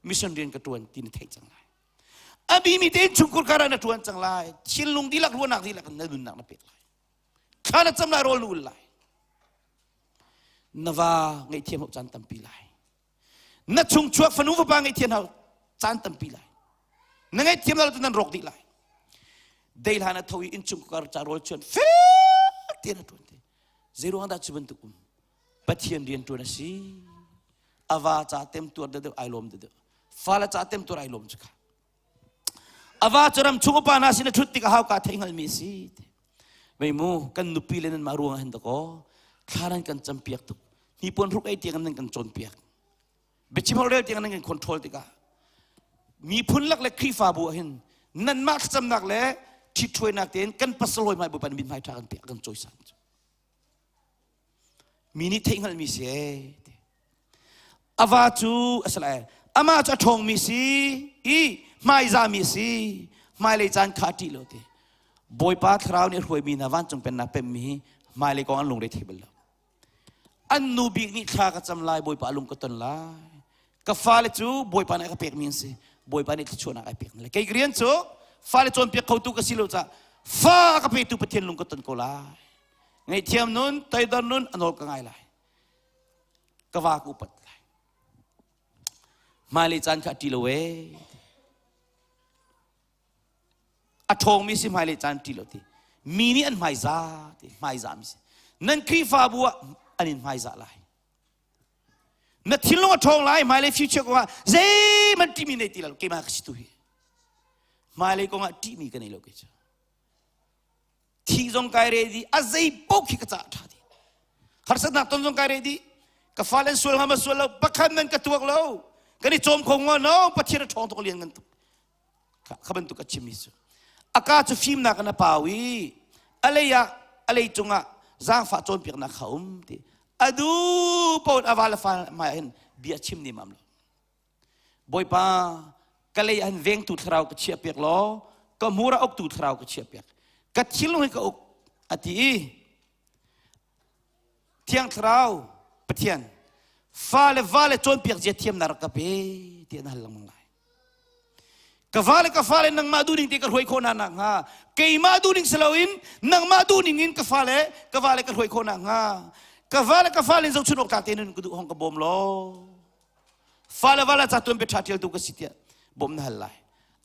mission rian ka ṭuan ti na theih cang lai a bimi te innchungkhur khar ah na ṭuan cang lai thinlung dihlak ruahnak dihlak na nunnak na pek lai thla na cam lai rawl na ul lai na va ngaihthiam hau caan tampi lai na chungchuak fanu fapa ngaihthiam hau caan tampi lai na ngaihthiam lo nan rawk dih lai dei hlan a tho i innchung kar ca rawl chuan fel tein a ṭuan te zeiruang dah cu bantuk um Pathian rian ṭuan a si ava ca tem tuar deuh ai lawm deuh fale ca tem tuar ai lawm cu kha ava cu ram chung upa hna sin a ṭhut tikah hauka theih hngalmi a si mei mu kan nupi le nan mah ruang hin dakaw thla nan kan campiak tuk hnipuan hruk ei tiang nan kan cawnpiak biachim holhrel tiang nan kan control tikah miphun lak le Khrihfabu ah hin nanmah thlacamnak le ṭhitṭhuainak tein kan pasal hawi hmai Bawipa nih mithmai ṭha kan pek kan cawisan mi nih theih hngalhmi si ee. A va cu a si lai. Amah cu a ṭhawngmi si i hmaizahmi si. Hmailei caan kha a ṭih lo ti. Bawipa thlarau nih a hruaimi hna vancung pennak pemmi hi hmailei kong an lungre thei bal lo. An nu bik nih thla ka cam lai, Bawipa a lung ka ton lai. Ka fale cu Bawipa nih a ka pekmi an si. Bawipa nih thluachuahnak ai pek hna. Kei ka rian cu fale cawnpiak khotu ka si lo caah fa a ka petu Pathian lung ka ton ko lai. Ngaihthiam nun, toidor nun a nawl ka ngai lai. Ka va ka upat lai. Hmailei caan kha a ṭi lo ee. A ṭhawngmi si hmailei caan ṭi lo ti. Mi nih an hmaizah ti hmaizah mi si. Nan Khrihfabu ah an in hmaizah lai. Na thinlung a ṭhawng lai hmailei future kong ah zeihmanh ṭihmi nei ti lo keimah ka si tu hi. Hmailei kong ah ṭihmi ka nei lo kei cu. Thi zong kai re di a zei paoh khi ka caah ṭha dih. Harsatnak ton zong kai re dih. Ka fale an sual hnga ma sual lo pakhat nan ka tuak lo. Kan i cawm kho ngo no Pathian a ṭhawng tuk lian ngan tuk. Kha bantuk a chimmi cu. A ka cu fimnak in a pau i a lei ah a lei cungah zaangfah cawnpiaknak kha um ti. A du paoh a va le fa hmai ah hin bia chim ni mam lo. Bawipa ka lei ah hin vengtu thlarau ka chiah piak law ka hmur ah uktu thlarau ka chiah piak. Ka thinlung hi ka uk a ti i Thiang Thlarau Pathian fa le va le cawnpiak zia thiamnak rak ka pe ti an hal lengmang lai. Ka va le ka fale nangmah duhning te ka hruai khawh hna nakhnga keimah duhning si loin nangmah duhning in ka fale ka va le ka hruai khawh nakhnga ka va le ka fale in zohchun awk tlak tein ka duh hong ka bawm law fale va le ca tuan bia ṭha ṭialtu ka si tiah bawm na hal lai.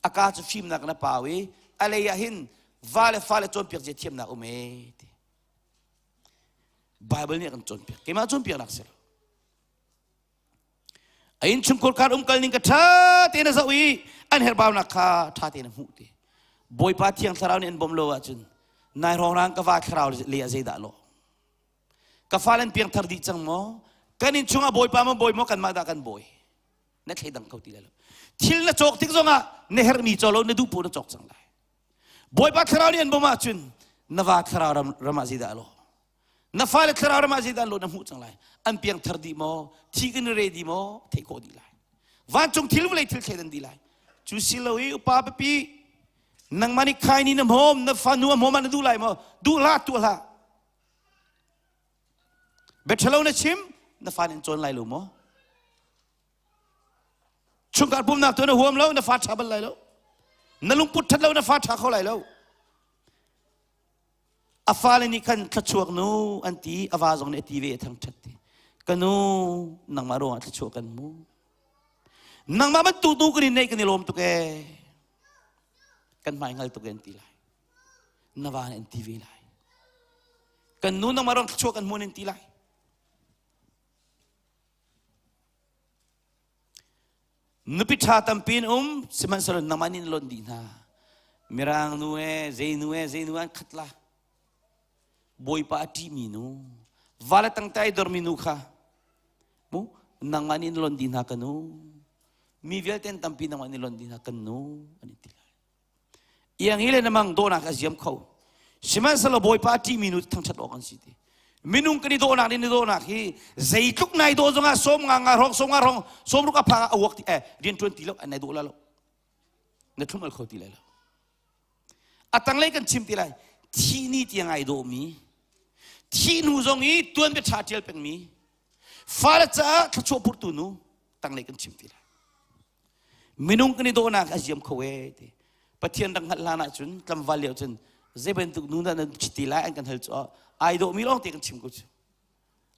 A ka cu fimnak na pau i a lei ah hin va le fale cawnpiak zia thiamnak um ee ti. Bible nih a kan cawnpiak. Keimah cawnpiaknak si lo. A innchungkhar kar umkal ning ka ṭha tein a zoh i an herhbaunak kha ṭha tein a hmuh ti. Bawipa Thiang Thlarau nih an bawmh lo ahcun nai hrawng ka va thlarau le ah zeidah lawh? Ka fale an piangthar dih cang maw? Kan inn chungah Bawipa maw bawi maw kanmah dah kan bawi? Na thleidang kho ti lai lo. Thil na cawk tik zongah na herhmi caw lo na duh poh na cawk cang lai. Bawipa thlarau nih an bawmh ahcun na va thlarau ram, ram ah zeidah a lawh? Na fale thlarau ram ah zeidah an lawh na hmuh cang lai. An piangthar dih maw? Thi kan i re dih maw? Theih khawh dih lai. Vancung thil vawlei thil thleidan dih lai. Cu si lo i upa pipi nangmah nih khai ni na hmawm, na fanu a hmawm ah na duh lai maw? Duh hlah, tuah hlah. Bia ṭhalo na chim, na fa nih an cawn lai lo maw? Chungkhar pumnak tu na huam lo, na fa ṭha bal lai lo. Na lungput ṭhat lo, na fa ṭha kho lai lo. A fale nih khan thluachuak nu an ti, a va zong nih a ti ve a thangṭhat ti. Ka nu, nangmah ruangah thluachuah kan hmu. Nangmah bantuk tu kan in neih kan i lawm tuk ee. Kan hmai hngal tuk e an ti lai. Na va nih an ti ve lai. Kan nu nangmah ruang thluachuah kan hmu an ti lai. Nupi ṭha tampi in um, sihmanhsehlaw nangmah nih na lonh dih hna. Mirang nu e, zei nu e, zei nu an khat la. Bawipa a ṭihmi nu, va le tangte ai dormi nu kha, mu, nangmah nih na lonh dih hna ka nu. Mi vialte an tampi nangmah nih lonh dih hna kan nu, an i ti lai. Iang hi le na mang dawhnak a ziam kho. Sihmanhsehlaw Bawipa a ṭihmi nu thangṭhat awk an si ti. Minung kan i dawhnak nih na dawhnak hi zeitluk nai dawh zongah sawm nga nga hrawng sawm nga hrawng sawm ruk a phak ah a uak ti eh rian ṭuan ti lo nai dawh la lo. Na thlum al kho ti lai lo. A tanglei kan chim ti lai. Thih ni tiang ai dawhmi, thih hnu zong i tuan bia ṭha ṭial pengmi, fale caah thluachuah phurtu nu tanglei kan chim ti lai. Minung kan i dawhnak a ziam kho ee ti. Pathian rak hngalh hlan ahcun tlangval lio cun zei bantuk nu dah nan ti lai an kan hal cu ai dawhmi lawng te kan chim ko cu.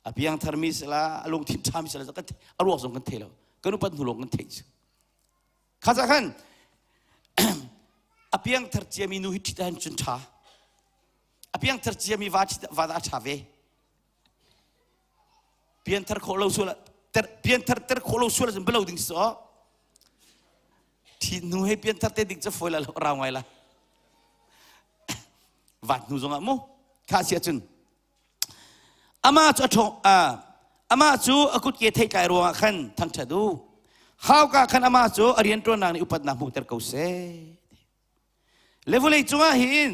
A piangtharmi sila, a lungthin ṭhami sila kan a ruak zong kan thei lo. Kan upat hnu lawng kan theih cu. Kha ca khan a piangthar ciami nu hi ṭhit ahhin cun ṭha. A piangthar ciami va ṭhit va dah a ṭha ve. Pianthar khawh lo sual ter pianthar ter khawh lo sual cun balo ding si aw. Thi hnu he pianthar te ding cu fawi la lo rau ngai la. Vat hnu zongah mu kha si ahcun amah cu a ṭhawng amah cu a kutke theitlai ruangah khan thangṭhat u. Hauka khan amah cu a rianṭuannak nih upatnak hmuhter ko seh. Le vawlei cungah hin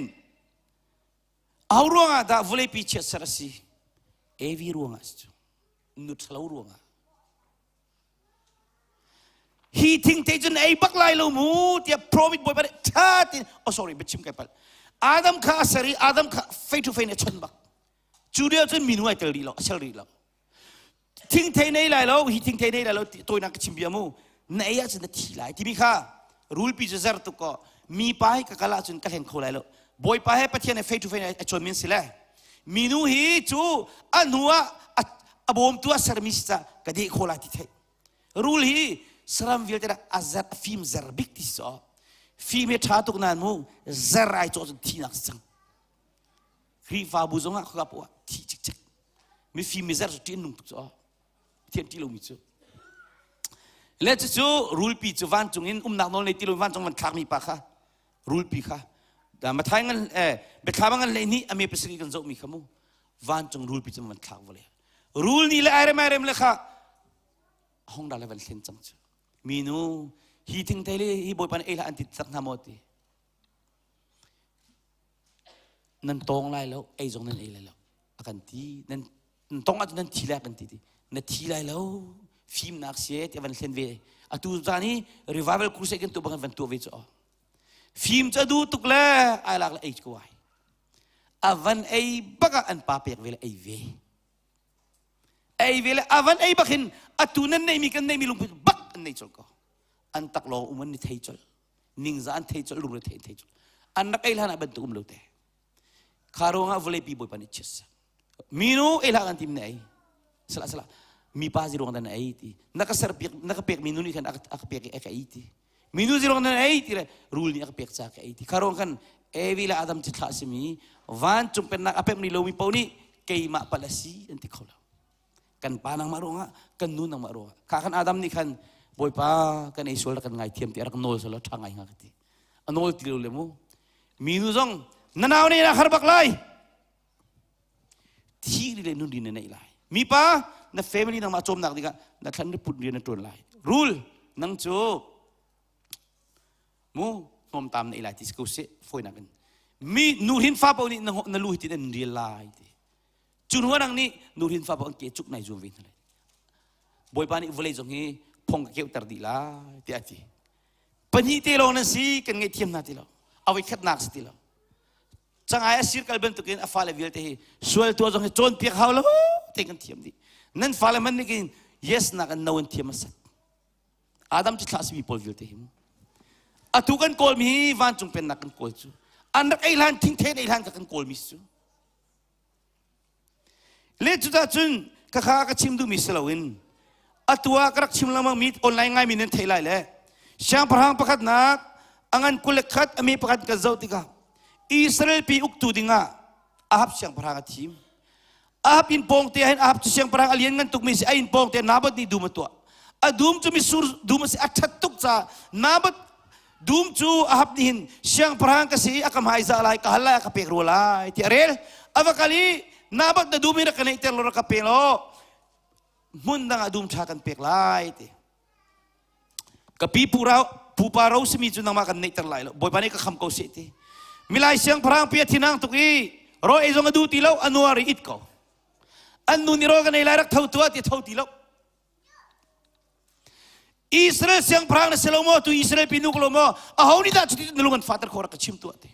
Aho ruangah dah vawleipi chiatser a si? Evi ruangah si cu. Nu ṭhalo ruangah. Hi thingthei cu na ei bak lai lo mu tiah promise Bawipa nih ṭha tein oh sorry biachim kai palh. Adam kha a ser i Adam kha face to face in a chawnh bak. Cu lio cun minu ai tel rih lo, a sel rih lo. Thingthei nei lai lo, hi thingthei nei lai lo tawinak ka chim bia mu. Na ei ahcun na thi lai timi kha rulpi cu zer tuk kaw mipa hi ka kal ahcun ka hleng kho lai lo. Bawipa he Pathian he face to face a chawn min si le. Minu hi cu a hnu ah a bawmtu a sermi si ca ka deh kho lai ti theih. Rul hi saram vialte dah a zer a fim zer bik ti si fim hi ṭha tuk nain mu zer ai cawh cun thihnak si cang. Khrihfabu zong ah khuka poah thi cikcek. Mifim mi zer cu ṭih an nung tuk cu Pathian ṭih lomi cu. Le cucu rulpi cu vancung in umnak nawl nei ti lo vancung van thlakmi pa kha rulpi kha Mathai ngan eh biathlam ngan le nih ame pasarih kan zohmi kha mu vancung rulpi cu van thlak vale rul nih le airem airem le kha hong da le van thlen cang cu minu hi thingthei le hi bawipa nih ei hlah an ti tak hna maw ti Nan tawng lai lo, ei zong nan ei lai lo. A kan ti. Nan tong ahcun nan thi lai a kan ti ti. Na thi lai lo. Fimnak si ti a van thlen ve. Atu zan hi revival crusade kan tuah bang van tuah ve cu. Fim cu a duh tuk le ai lak le ei ko ai. A van ei bak ah an pa pek ve le ei ve. Ei ve le a van ei bak hin atu nan neimi kan neimi lungput bak an nei colh ko. An tak lawng um an ni thei colh. Ningzah an thei colh lungre thei an thei colh an rak ei hlan ah bantuk um lo te kha ruangah vawleipi bawipa nih chiat sak minu ei hlah kan tim na ei salah salah mipa ziruang dan ei ti na ka ser piak na ka pek minu nih khan a ka pek i ka ei ti minu ziruang dan ei ti le rul nih a ka pek ca ka ei ti kha ruang khan Evi le Adam ci thlah simi vancung pennak a pemh ni lomi paoh nih keimah palh a si an ti kho lo Kan pa nangmah ruangah, kan nu nangmah ruangah. Kha khan Adam nih khan Bawipa kan ei sual kan ngaithiam ti a rak nawl selaw ṭha ngai hnga ka ti. A nawl ti lo le mu. Minu zong na nau nih na har bak lai. Thi ri le nun ri na neih lai. Mipa na family nangmah cawmnak dingah na thlan ri put rian na ṭuan lai. Rul nang cu mu hnawmtam na ei lai ti si ko seh fawinak in. Mi nu hin fa paoh nih na lu hi tin an rial lai ti. Cu hnu nang nih nuhrin fa an ke cuk nai zuam ve hna lai. Bawipa nih vawlei zong hi phong ka keuhter dih lai tiah a ti. Pahnih te lawng nan si kan ngaihthiam hna ti lo. A voi khatnak si ti lo. Cangai a sir kal bantukin a fale vialte hi sual tuah zong hi cawnpiak hau lo te kan thiam dih. Nan fale man nih kin yes nak in no an thiam a sat. Adam cu thlah simi pawl vialte hi mu. Atu kan kawlmi hi vancung pennak kan kawl cu. An rak ei hlan thingthen ei hlan ka kan kawlmi cu. Le cucah cun khakha ka chim duhmi si loin atu ah ka rak chim lengmangmi online ngaimi nan theih lai le siangpahrang pakhatnak a ngan 21 a mi pakhat kan zoh tikah Israel pi uktu dingah Ahab siangpahrang a thim. Ahab inn pawng te ah hin Ahab cu siangpahrang a lian ngan tukmi si a inn pawng te Naboth nih dum a tuah. A dum cu mitsur dum a si a ṭhat tuk caah Naboth Dum cu Ahab nih hin siangpahrang ka si i a ka hmaizah lai, ka hal lai, a ka pek rua lai ti a rel. A va kal i Naboth na dum hi rak ka neihter law rak ka pe law hmun dang ah dum ṭha kan pek lai ti. Ka pi pupa ro simi cu nangmah kan neihter lai lo. Bawipa nih ka kham ko seh ti. Milai siangpahrang pi a thinang tuk i rawl ei zong a duh ti lo, a nuar i it ko. An nu nih rawl kan ei lai rak tho tuah ti tho ti lo. Israel siangpahrang na si lo maw tu Israel pi nu ko lo maw aho nih dah cuti na lung an fater khawh rak ka chim tuah ti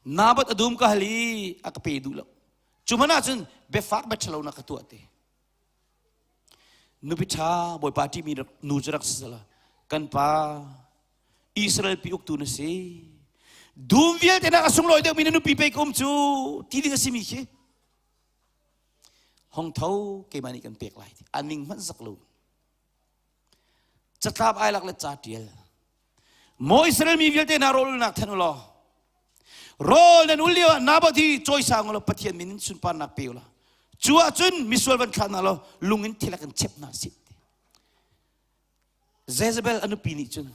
Nabat a dum ka hal i a ka pe duh lo cu hmanh ahcun biafak bia ṭhalo na ka tuah ti nupi ṭha bawipa ṭihmi nu cu rak si sala kan pa Israel pi uktu na si dum vialte nak a sunglawi deuhmi na nupi pei ka um cu ti ding a simi khi Hong tho keimah nih kan pek lai ti. A ning hmanh zak lo. Catlap ai lak le ca tial. Maw Israel mi vialte hna rawl ulnak than u law rawl nan ul lio ah Naboth hi cawisang u law Pathian min in sunparnak pe u law cu ahcun misual van thlah hna law lung in thil a kan chep hna sih. Jezebel a nupi nih cun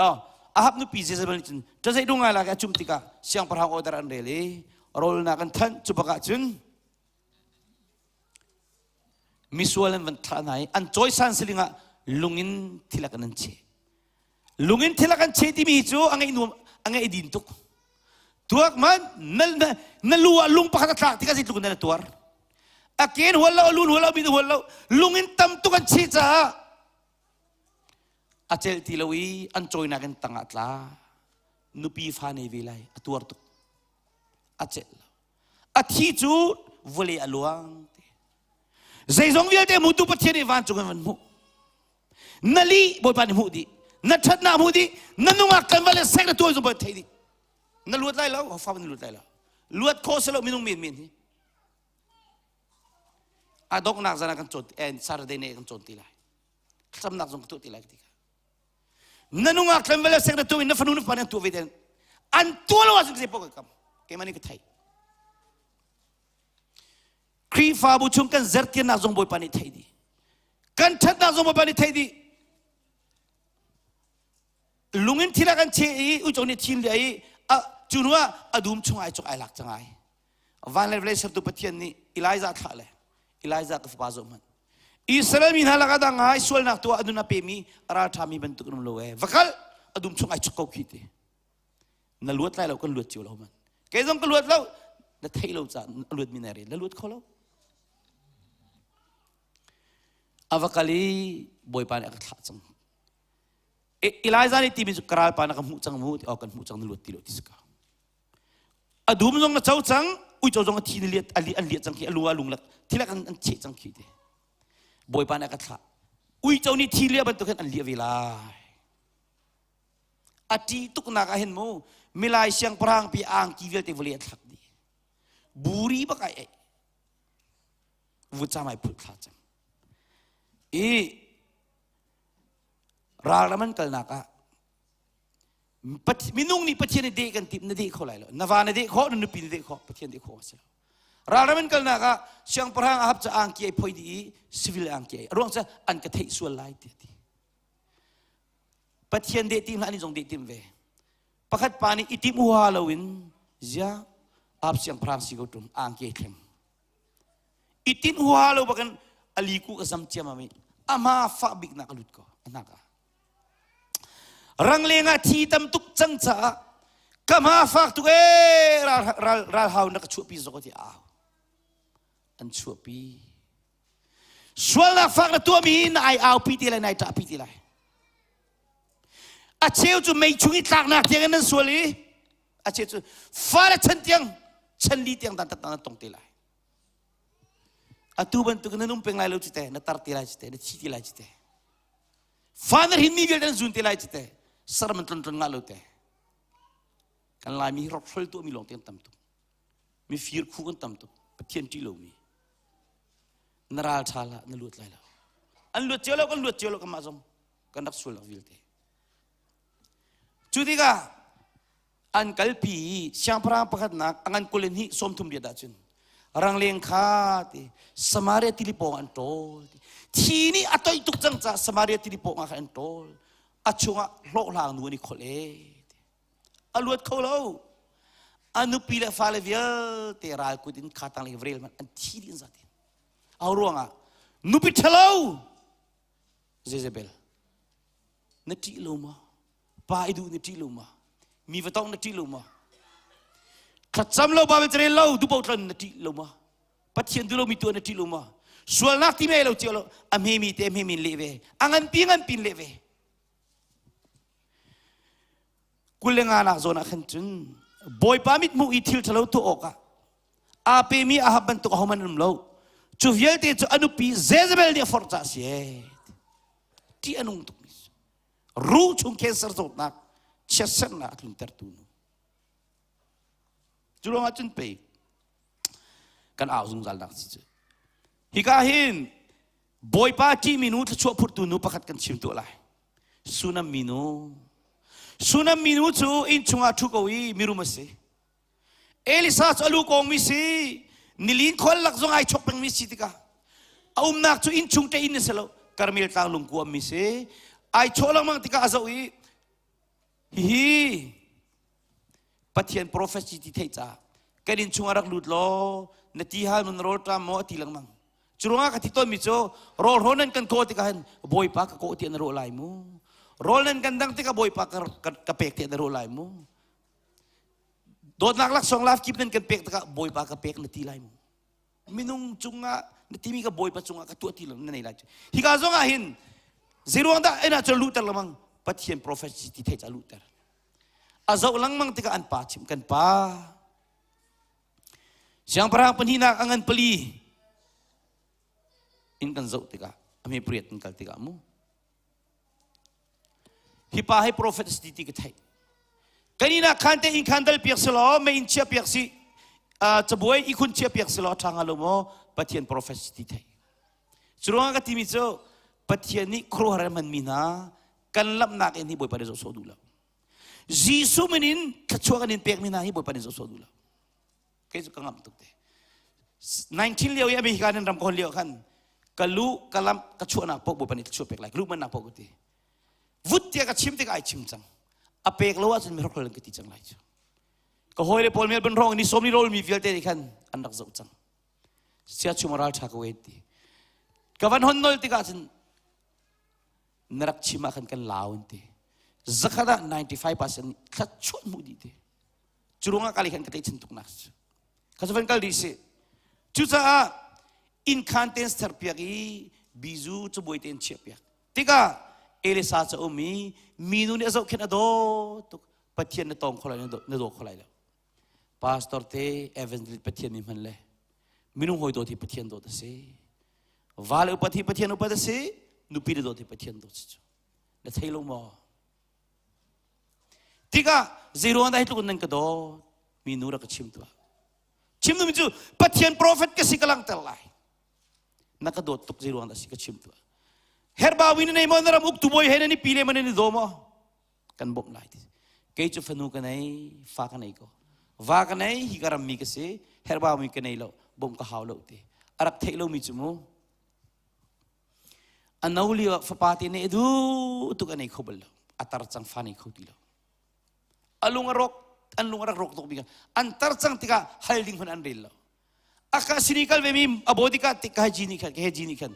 oh, Ahab nupi Jezebel nih cun ṭazeih dung ngai lak i a cum tikah siangpahrang order an rel i rawlnak an thanh cu bak ah cun misual an van thlah hna i an cawisan siling ah lungin thilak an an cheh lungin thilak an cheh timi cu a ngeih nuam a ngeih din tuk tuak man na, na, na lu ah lung pakhat a tlak tikah zeitluk in na tuar a ken hual lo a lun hual lo mi hual lo lungin tam tuk an cheh caah. A celh ti lo i an cawinak in tangah tla. Nupi fa nei ve lai, a tuar tuk. A celh lo. A thi cu vawlei a luang. Zeizong vialte hmutu Pathian nih vancung in van hmuh. Na lih Bawipa nih hmuh dih. Na ṭhatnak hmuh dih. Na nungak tlangval le sek na tuan zong thei dih. Na luat lai lo, fa na luat lai lo. Luat khawh si lo minung men men hi. A donghnak zan ah kan cawn en Saturday ne kan cawn ti lai. Thlacamnak zong ka tuah ti lai ka ti kha. Na nungak tlangval le sek na tuah in na fanu na fapa nih an tuah ve ten. An tuah lo ahcun ka zei paoh ka kam. Keimah nih ka thei. Khrihfabu chung kan zertiannak zong Bawipa nih theih dih. Kan ṭhatnak zong Bawipa nih theih dih. Lungin thil a kan cheh i uico nih thil lia i a cu hnu ah a dum chung ai cuk ai lak cang ai. Van le vawlei sertu Pathian nih Elijah thlah le Elijah ka fapa zoh hmanh. Israel mi hna lakah dah ngai sualnak tuah a nun a pemi a ralṭhami bantuk in um lo ee. Va kal a dum chung ai chuk ko khi ti. Na luat lai lo kan luat cio lo man kei zong ka luat lo na theih lo caah a luat mi na rel na luat kho lo a va kal i bawipa nih a ka thlah cang Elijah nih timi cu ka ralpa na ka hmuh cang mu ti oh kan hmuh cang na luat ti lo ti si ka a dum zong na co cang uico zong a thi na liat an liat cang khi a lu a lung lak thilak an cheh cang khi ti bawipa nih a ka thlah uico nih thi lia bantuk hin an liah ve lai A ṭih tuknak ah hin mu milai siangpahrang pi angki vialte vawlei a thlak dih. Buri bak ai eih. Vutcam ai phulh thla cang. I ral ram an kalnak ah minung nih Pathian nih deh kan timh na deh kho lai lo. Na va na deh khawh, na nupi na deh khawh, Pathian deh khawh a si lo. Ralram in kalnak ah siangpahrang Ahab cu angki ai phoi dih i civil angki ai. A ruang cu an ka theih sual lai ti a ti. Pathian deh tim hlah ni zong deh tim ve. Pakhat pa nih i tim uha loin zia ap siangpahrang si ko tum angke thleng. I tin uha lo bakin ali ku ka zam ciam ami ama fa bik nak lut ko anak ah. Rangleng ah thi tam tuk cang caah ka ma fak tuk e ral ral ral hau na ka chuahpi zok ti au. An chuahpi. Sualnak fak na tuahmi na ai aupi ti lai, na ai ṭahpi ti lai. A cheu cu mei chung i tlaknak tiang in nan sual i a cheu cu fale chan tiang chan li tiang dan tatnak na tong te lai. Atu bantuk na nung peng lai lo cu te, na tar te lai cu te, na thi te lai cu te. Fa na hrinmi vialte an zun te lai cu te, saram an tlon tlon ngah lo te. Kan Laimi hi rokrol tuahmi lawng te kan tam tuk. Mifir khu kan tam tuk. Pathian ṭih lomi. Na ral ṭha hlah, na luat lai lo. An luat cio lo, kan luat cio lo kanmah zong. Kan rak sual vialte. Cu tikah an kalpi i siangpahrang pakhatnak a ngan kul in hnih 30 riat ahcun rangleng kha ti Samaria tili pawng an ṭawl ti thi nih a toih tuk cang caah Samaria tili pawng ah khan an ṭawl a chungah hlawhhlang nu an i kholh e a luat kho lo a nupi le fale vialte ral kut in kha tang le vrel man an thi dih zat in au ruangah nupi ṭhalo Jezebel na ṭih lo ma pa i duh na ṭih lo ma mi va tong na ṭih lo ma thlacam lo Bible carel lo dupo tlon na ṭih lo ma Pathian duh lomi tuah na ṭih lo ma sualnak ti mei lo cio lo a hmemi te hmemi in leh ve a nganpi nganpi in leh ve 25 nak zawn ah khan cun Bawipa mithmuh i thil ṭhalo tuah awkah aa pemi Ahab bantuk ahohmanh an um lo. Cu vialte cu a nupi Jezebel nih a forh caah a si ee. Ṭih a nung tukmi ruh chung cancer zawtnak chiatserhnak a tluntertu nu. Cu ruangah cun pei kan au zungzal nak si cu. Hika hin Bawipa ṭihmi nu thluachuah phurtu nu pakhat kan chim tuah lai. Sunam minu. Sunam minu cu inn chungah ṭhu ko i mirum a si. Elisa cu a lu kawngmi si. Nilin khual lak zong ai chok pengmi si tikah a umnak cu inn chung ṭe inn a si lo. Karmel tlang lungkua mi si. Ai chawh lengmang tikah a zoh i hihi Pathian prophecy ti theih caah kan inn chungah rak lut law na ti hal mun rawl ṭam maw a ti lengmang. Cu ruangah ka ti tawnmi cu rawl hrawn nan kan kawh tikah hin Bawipa ka kawh tiah na ruah lai mu. Rawl nan kan dang tikah Bawipa ka, ka, ka pek tiah na ruah lai mu. Dawtnak laksawng laf kip nan kan pek tikah Bawipa ka pek na ti lai mu. Minung cungah na timi ka Bawipa cungah ka tuah ti lo na nei lai. Hika zongah hin zeiruang dah ina cu luhter lengmang. Pathian prophet si ti theih ca luhter. A zoh lengmang tikah an pa chim kan pa. Siangpahrang pahnihnak a ngan pali in kan zoh tikah a hme pariat in kal tikah mu. Hi pa hi prophet si ti ka theih. Kanina khan te in khan dal piak si law mei in chia piak si cabuai i khun chia piak si law ṭha hnga lo maw Pathian prophet si ti theih. Curuangah ka timi cu Pathian nih khuaruahhar in hmanmi hna kan lamhnak in hi Bawipa nih zoh sawh duh lo. Jesuh min in thluachuah kan in pekmi hna hi Bawipa nih zoh sawh duh lo. Kei cu ka ngamh tuk te. 19 lio i America nan ram ka hon lio khan ka lu ka lamh ka chuahnak paoh Bawipa nih thluachuah pek lai ka luh mannak paoh ka ti. Vut tiah ka chim tikah ai chim cang. A pek lo ahcun miracle ka ti cang lai cu. Ka hawile pawl Melbourne hrawng ni sawm ni rawl mi vialte nih khan an rak zoh cang. Sia chung ral ṭha ko e ti. Ka van hon nol tikah cun na rak chim ah khan kan lau an ti. Zakhat ah 95% thla chuan hmuh dih ti. Cu ruangah kali khan ka tleichan tuk nak cu. Kha cu van kal dih si. Cucaah inn khan ten ser piak i bizu cabuai ten chiah piak. Tikah Elisa ca um i minu nih a zohkhenh a daw tuk. Pathian na tawng kho lai na daw kho lai lo. Pastor te evangelist Pathian mi hman le minung hawi dawt hi Pathian dawt a si. Va le upat hi Pathian upat a si, nupi le dawt hi Pathian dawt si cu. Na thei lo maw? Tikah zeiruang dah hi tluk in nan ka dawt? Mi nu rak ka chim tuah. Chim duhmi cu Pathian prophet ka si ka langhter lai. Na ka dawt tuk zeiruang dah si ka chim tuah. Herbawi na nei maw na ram uktu bawi he nan i pi le man nan i daw maw? Kan bawmh lai ti. Kei cu fanu ka nei, fa ka nei ko. Va ka nei, hi ka rammi ka si, herbaumi ka nei lo, bawmh ka hau lo ti. A rak theih lomi cu mu. A no lio ah fapa te nih du tuk a nei kho bal lo. A tar cang fa nei kho ti lo. A lung a rawk, an lung a rak rawk tuk bik. An tar cang tikah hal ding hmanh an rel lo. Aka sini kal ve mi a bodika tik ka ji ni khan ka ji ni khan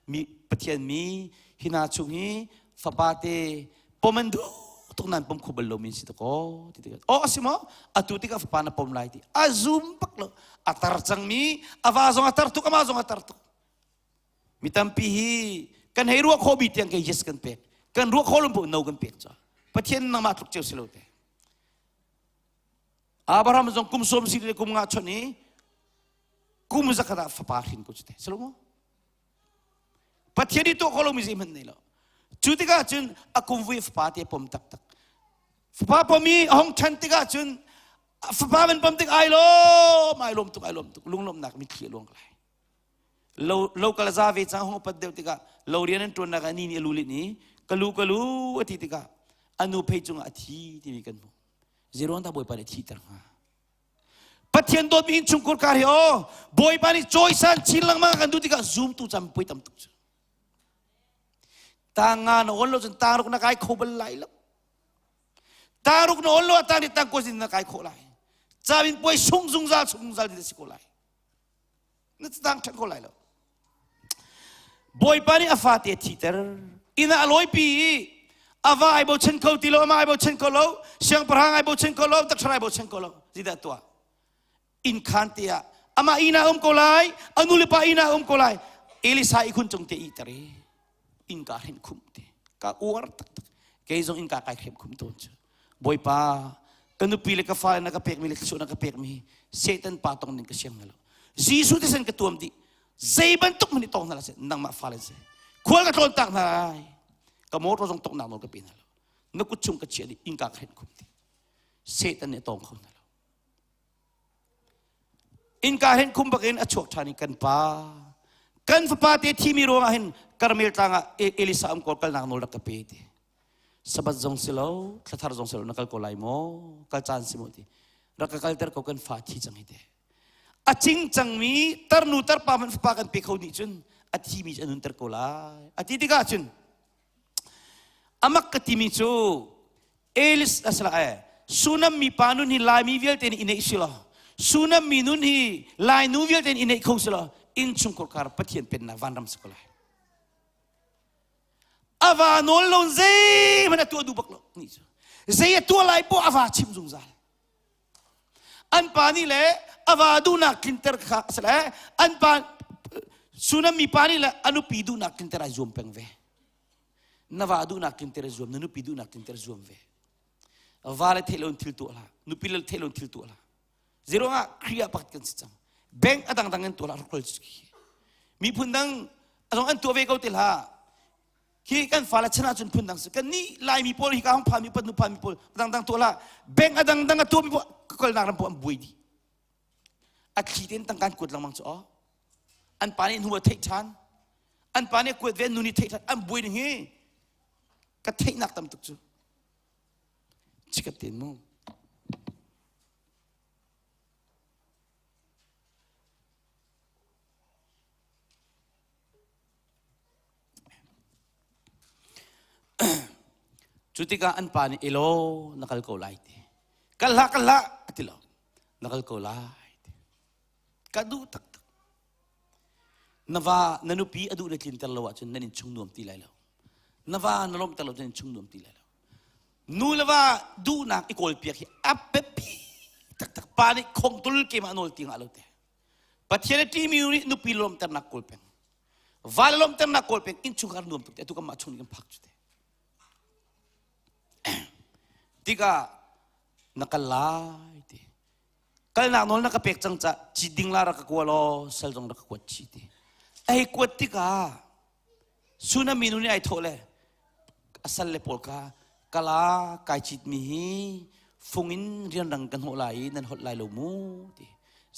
mi Pathian mi hina chung hi fapa te poman du tuk nan pom kho bal lo min si ko ti tikah oh asi maw atu tikah fapa na pom lai ti a zum bak lo a tar cang mi a va zong a tar tuk ama zong a tar tuk mi tampi hi kan hei ruah kho bi tiang ke yes kan pek kan ruah kho lum no kan pek cha Pathian nangmah tluk ceu si lo te Abraham zong kum sawm si le kum nga chon i kum zakhat ah fapa hrin ko cu te silo maw Pathian i tuah kho lomi zeihmanh nei lo cu tikah cun a kum vui fapa te pom taktak fapa pom i a hong ṭhan tikah cun fapa man pom tik ai lawm ai lawm tuk ai lawm tuk lunglawmhnak mitthli a luang lai lo lo kal za ve cang hong upat deuh tikah lo rian an ṭuannak ah ni nih a lu lin i kalu kalu a ti tikah anu phei cungah a thi timi kan hmuh Zeiruang dah Bawipa nih thihter hnga? Pathian dawtmi innchungkhur kar hi aw Bawipa nih cawisan chin lengmang kan duh tikah zumtu cam pui tam tuk cu. Tang nga na on lo cun tang ruk na kai kho bal lai lo. Tang ruk na on lo ah tang nih tang ko sin na kai kho lai. Camin puai sung zungzal sung zungzal ti si ko lai. Na tang ṭhan kho lai lo. Bawipa nih a fate a thiter. Inn ah a lawipi i a va ai bochan kho ti lo, amah ai bochan kho lo, siangpahrang ai bochan kho lo, doctor ai bochan kho lo. Zeidah tuah? Inn khaan te ah amah inn ah um ko lai, a nu le pa inn ah um ko lai. Elisa ihkhun cung te iter i innka hrenh khumh te. Ka uar taktak. Kei zong innka kai hrem khum tawn cu. Bawipa, ka nupi le ka fale na ka pekmi le thluachuah na ka pekmi Satan pa tong ning ka siang hna lo. Jesuh thisen ka tuam dih. Zei bantuk hmanh i tong hna la seh, nangmah fale seh. Khual ka tlawn tak hna lai. Ka motor zong toknak nawl ka pe hna lo. Na kut chung ka chiah dih, innka ka hrenh khum dih. Satan nih a tong kho hna lo. Innka hrenh khum bakin a chuak ṭhan i kan pa kan fapa te thimi ruangah hin Karmel tlang ah Elisa um kawl kalnak nawl rak ka pe ti. Sabbath zong si lo, thlathar zong si lo, na kal ko lai maw? Kal caan si maw ti. Rak ka kalter ko kan fa thi cang hi te. A cing cangmi tarnu tarpa man fapa kan pe kho nih cun a thimi cu a nunter ko lai. A ti tikah cun amak ka timi cu Elis asala eh Sunam mi pa nun hi Laimi vialte nih i neih si law Sunam mi nun hi Lai nu vialte nih i neih kho si law innchungkhar kar Pathian pennak vanram si ko lai. A va nawl lo zeihmanh a tuah duh bak lo ni cu. Zei a tuah lai poah a va chim zungzal. An pa nih le a va duhnak tlinter kha a si le an pa Sunam mi pa nih le a nupi duhnak tlinter ai zuam peng ve. Na va duhnak tlinter zuam, na nupi duhnak tlinter zuam ve. Va le theih lo in thil tuah hlah, nupi le theih lo in thil tuah hlah. Zeruang ah Khrih ah pakhat kan si cang. Bank a dangdang in tuah hlah rak khi. Miphun dang azong an tuah ve ko te hlah. Khi kan fale chan ahcun phun dang si. Kan nih Laimi pawl hi ka hong phami pat nu phami pawl dangdang tuah hlah. Bank a dangdang a tuah mi pawl kalnak ram pawl an buai dih. A thli tein tangka an kuat lengmang cu aw. An pa nih hnu a theih ṭhan. An pa nih kuat ve nu nih theih ṭhan. An buai ding hi ka theihnak tam tuk cu. Chikat tein mu. Cu tikah an pa nih elaw na kal ko lai ti. Kal hlah kal hlah a ti lo. Na kal ko lai ti. Ka duh taktak. Na va na nupi a duh na tlinter lo ahcun nan innchung nuam ti lai lo. Na va na lawmhter lo cun innchung nuam ti lai lo. Nu le va duhnak i kawlpiak hi a biapi taktak. Pa nih khongtul keimah nawl ti ngah lo te. Pathian a ṭihmi nih nupi lawmhternak kawl peng. Va le lawmhternak kawl peng innchungkhar nuam tuk te atu kanmah chung nih kan phak cu te. Tikah na kal lai ti. Kalnak nawl na ka pek cang ca ci ding la rak ka kua law sal zong rak ka kuat chih ti. Ai kuat tikah Tsunami nu nih ai thawh le a sal le pawl kha kala kai citmi hi fung in rianrang kan hawh lai i nan holh lai lo mu ti.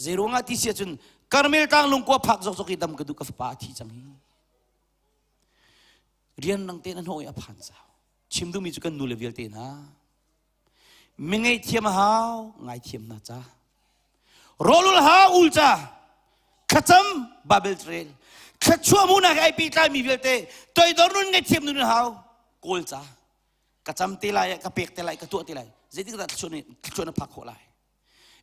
Zeiruangah ti si ahcun Karmel tlang lungkua phak zokzok i dam ka duh ka fapa a thi cang hi. Rianrang te nan hawh i a phan zau. Chim duhmi cu kan nu le vialte hna Mi ngaihthiam a hau, ngaithiam hna ca. Rawlul hau ul ca. Thlacam Babel trail. Thluachuah munak ai pehtlaimi vialte toidor nun ngaihthiam nun hau kawl ca. Ka cam te lai, ka pek te lai, ka tuah te lai. Zeitik dah thluachuah nih thluachuah na phak khawh lai.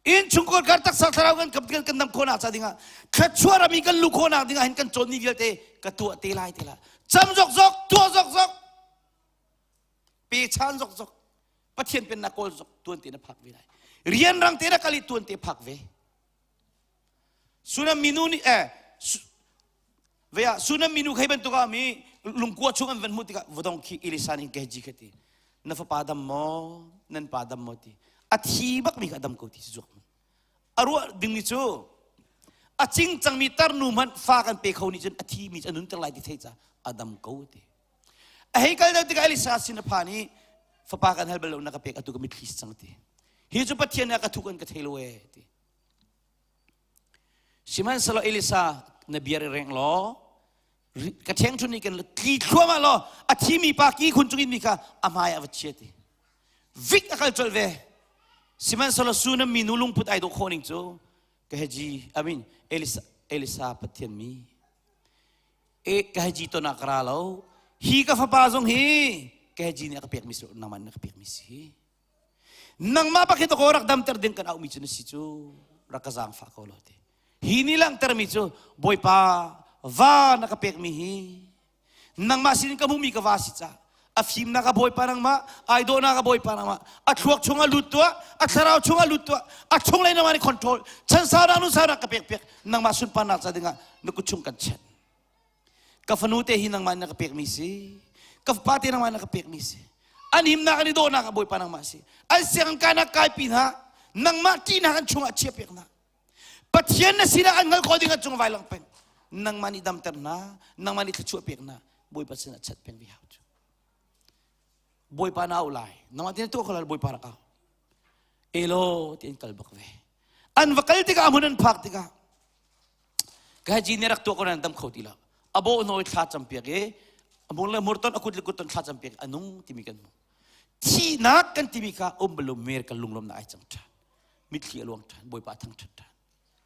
Inn chungkhar kar taksa thlarau kan kan kan dam khawhnak ca dingah thluachuah rami kan lu khawhnak dingah hin kan cawnmi vialte ka tuah te lai te la. Cam zokzok, tuah zokzok. Pe chan zokzok Pathian pennak kawl zok tuan te na phak ve lai. Rianrang te na kal i tuan te phak ve. Sunam minu nih eh ve ah Sunam minu khei bantuk ah mi lungkua chung an van hmuh tikah vodong khi Elisa nih Gehazi kha ti na fapa dam maw nan pa dam maw ti a thi bak mi kha dam ko ti si zuak a ruah ding ni cu a cing cangmi tarnu hmanh fa kan pe kho nih cun a thi mi cu a nunter lai ti thei ca a dam ko ti A hei kal deuh tikah Elisa sin a phan i fapa kan hal bal lo na ka pek atu ka mitthli si cang ti. Hi cu Pathian nih a ka thuk an ka thei lo ee ti. Sihmanhsehlaw Elisa na bia i reng law ka ṭheng ṭhun nih kan tli thluahmah law a thimi pa ki khun cung in mi kha a hmai ah va chia ti. Vik a kal colh ve. Sihmanhsehlaw Sunam minu lungput ai dawh khawh ning cu Gehazi, I mean Elisa, Elisa Pathian mi e Gehazi ton ah ka ra lo hi ka fapa zong hi Gehazi nih a ka pekmi si nangmah nih na ka pekmi si nangmah bak hi takaw rak damter ding kan auhmi cu na si cu rak ka zaangfah ko lo ti hi ni langhtermi cu Bawipa va na ka pekmi hi nangmah sin ka hmuhmi ka va si ca a fimnak a Bawipa nangmah ai dawhnak a Bawipa nangmah a thluak chungah lut tuah a thlarau chungah lut tuah a chunglei nangmah nih control chan saunak nun saunak ka pek piak nangmah sunparnak ca dingah na kut chung kan chiat ka fanu te hi nangmah na ka pekmi si ka fapa te nangmah na ka pekmi si an himnak an i dawhnak a Bawipa nangmah si an sianginn kainak kaipi hna nangmah ṭihnak an chungah chia pek hna Pathian na sinah an hngalh khawh ding an cung vai lang peng nangmah nih damter hna nangmah nih thluachuah pek hna Bawipa sinah chat peng ve hau cu Bawipa na auh lai nangmah tin tuah kho lai Bawipa rak au elo ti an kal bak ve an va kal tikah a hmun an phak tikah Gaji nih rak tuah ko nan dam kho ti lo a bawh nawi thla campiak i a mur le mur ton a kut le kut ton thla campiak a nung timi kan hmu thihnak kan timi kha um balo mer kan lunglawmnak ai cang ṭhan mitthli a luang ṭhan bawipa a thangṭhat ṭhan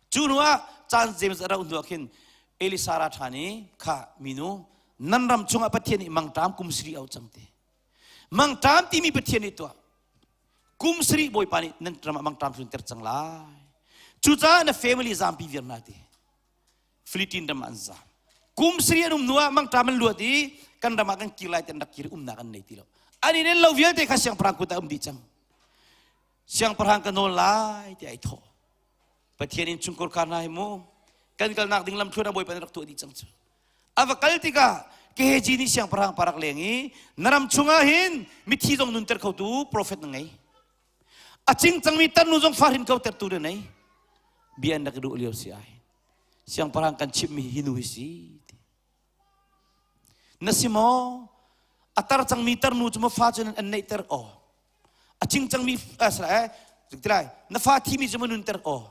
cu hnu ah caan James a rauh hnu ah khin Elisa ra ṭhan i kha minu nan ram chungah Pathian nih mangṭam kum siri au cang te mangṭam timi Pathian nih tuah kum sarih bawipa nih nan ram ah mangṭam tlunter cang lai cucaah na family zampi viar hna ti Philippine ram ah an zam kum sarih an um hnu ah mangṭam an luat i kan ram ah kan kir lai ti an rak kir umnak an nei ti lo an in lo vialte kha siangpahrang kut ah um dih cang siangpahrang ka nawl lai ti ai thawh Pathian in chungkhar kha hna hi mu kan kalnak ding lamthluan ah bawipa nih rak tuah dih cang cu a va kal tikah. Gehazi nih siangpahrang parak leng i na ram chungah hin mithi zong nunter khotu profet na ngei. A cing cangmi tarnu zong fa hrin ko tertu na nei. Bia an rak i duh lio si ai. Siangpahrang kan chimmi hi nu hi si. Na si maw? A tar cangmi tarnu cu maw fa cu an neihter aw. A cing cangmi eh tilai na fa thimi cu maw nunter aw.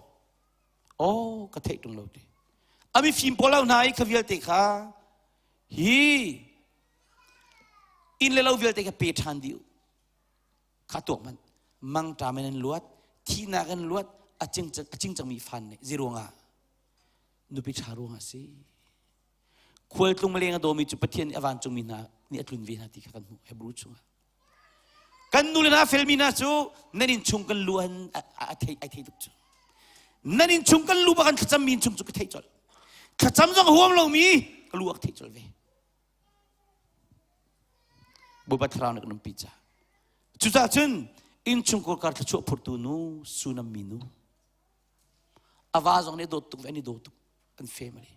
Aw ka theih tung lo ti. A mifim pawl lo hna i kha vialte kha hi inn le lo vialte kha pe ṭhan dih u. Kha tuak hmanh mangṭam in an luat, thihnak in luat, a cing a cing cangmi fan nih ziruangah nupi ṭha ruangah a si. Khualtlung leng a dawmi cu Pathian nih a vancungmi hna nih a tlun ve hna ti kha kan hmuh Hebrew chungah. Kan nu le hna felmi hna cu nan inn chung kan lu an a thei ai thei tuk cu. Nan inn chung kan lu bak an thlacam mi inn chung cu ka theih colh. Thlacam zong huam lomi ka lu ak theih colh ve. Bawipa thlarau nih kan umpi ca. Cucaah cun innchungkhar kar thluachuah phurtu nu Sunam mi nu A va zong nih a dawt tuk ve, an i daw tuk an family.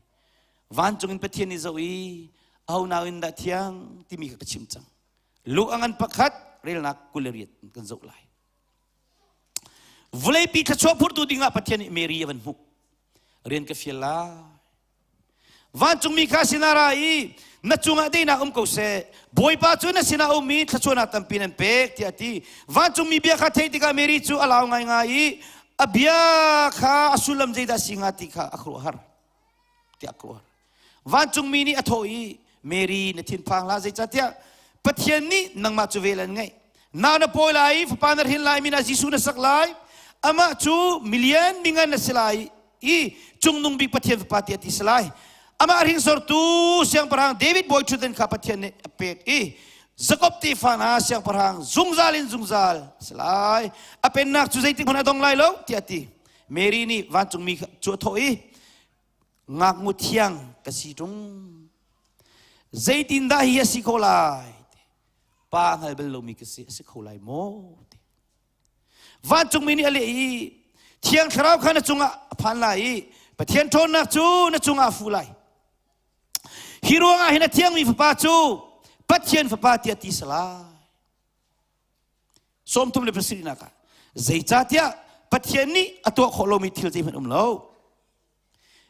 Vancung in Pathian nih zoh i aho nau in dah thiang timi kha ka chim cang. Luke a ngan pakhat relnak 28 kan zoh lai. Vawleipi thluachuah phurtu dingah Pathian nih Mary a van hmuh. Rian ka fial lai. Vancungmi kha sinah ra i na cungah daihnak um ko seh. Bawipa cu na sinah a um i thluachuahnak tampi nan pek tiah a ti. Vancungmi bia kha theih tikah Mary cu a lau ngaingai i a bia kha a sullam zeidah a si hnga ti kha a khuaruahhar tiah a khuaruahhar. Vancungmi nih a thawh i Mary na thinphang hlah zeicahtiah Pathian nih nangmah cu vel an ngeih. Nau na pawi lai i fapa na hrin lai min ah Jesuh na sak lai. Amah cu milian mingan na si lai i cungnung bik Pathian fapa tiah ti si lai. Amah hringsortu siangpahrang David bawi ṭhutdan kha Pathian nih a pek i Jakob tefa hna siangpahrang zungzal in zungzal a si lai. A pennak cu zeitik hmanh a dong lai lo tiah a ti. Mary nih vancungmi cu a thawh i ngaknu thiang ka si ṭung. Zeitindah hi a si kho lai? Pa hngal bal lomi ka si, a si kho lai maw? Vancungmi nih a leh i Thiang Thlarau kha na cungah a phan lai i Pathian ṭhawnnak cu na cungah a fu lai. Hi ruangah hin a thiangmi fapa cu Pathian fapa tiah ti si lai. 37 ah zeicahtiah Pathian nih a tuah khawh lomi thil zeihmanh um lo.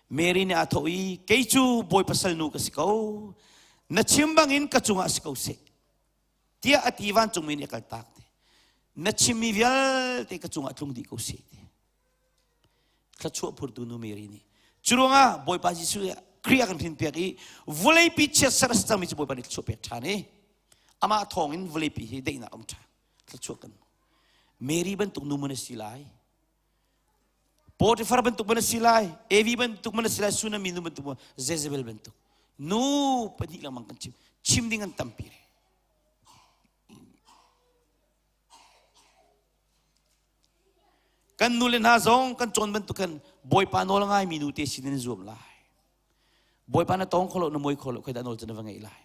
Mary nih aa thawh i kei cu Bawipa salnu ka si ko. Na chim bangin ka cungah si ko seh. Tiah a ti vancungmi nih a kaltak te. Na chimmi vialte ka cungah tlung dih ko seh ti. Thluachuah phurtu nu Mary nih. Cu ruangah Bawipa Jesuh Khrih a kan hrinpiak i vawleipi chiatser a si cangmi cu Bawipa nih thluachuah pek ṭhan i amah thawngin vawleipi hi daihnak um ṭhan. Thluachuah kan Mary bantuk nu mun a si lai. Potiphar bantuk man a si lai, Evi bantuk man a si lai, Sunami nu bantuk Jezebel bantuk. Nu pahnih lengmang kan chim. Chim ding an tampi re. Kan nu le hna zong kan cawn bantuk kan Bawipa nawl ngai mi nu te sin in zuam lai. Bawipa na tong kholo na muai kholo khoi dah nawl cu na va ngeih lai.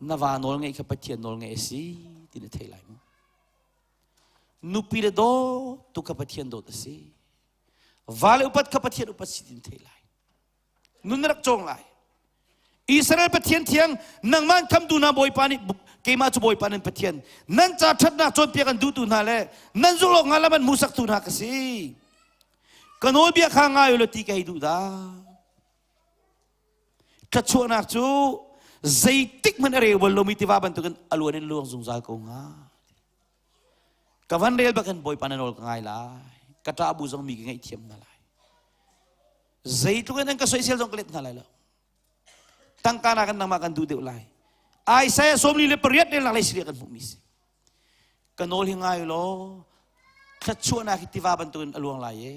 Na va nawl ngeih kha Pathian nawl ngeih a si ti na thei lai mu. Nupi le dawt tu kha Pathian dawt a si. Va le upat kha Pathian upat si tin thei lai. Nun na rak cawng lai. Israel Pathian thiang nangmah an khamtu hna Bawipa nih keimah cu Bawipa nan Pathian nan ca ṭhatnak cawnpiak an duhtu hna le nan zulh awk hnga lam an hmuhsaktu hna ka si. Ka nawlbia kha ngai u law ti ka hei duh dah. Thluachuahnak cu zeitik hmanh a reu bal lomi tiva bantukin a luan in luang zungzal ko hnga. Ka van rel bakin Bawipa na nawl ka ngai lai. Ka ṭah bu zong mi ka ngaihthiam hna lai. Zeitluk in an ka soisel zong ka let hna lai lo. Tangka nakin nangmah kan duh deuh lai. Isaiah 48 relnak lei siria kan hmuhmi si. Ka nawl hi ngai law thluachuahnak hi tiva bantukin a luang lai e.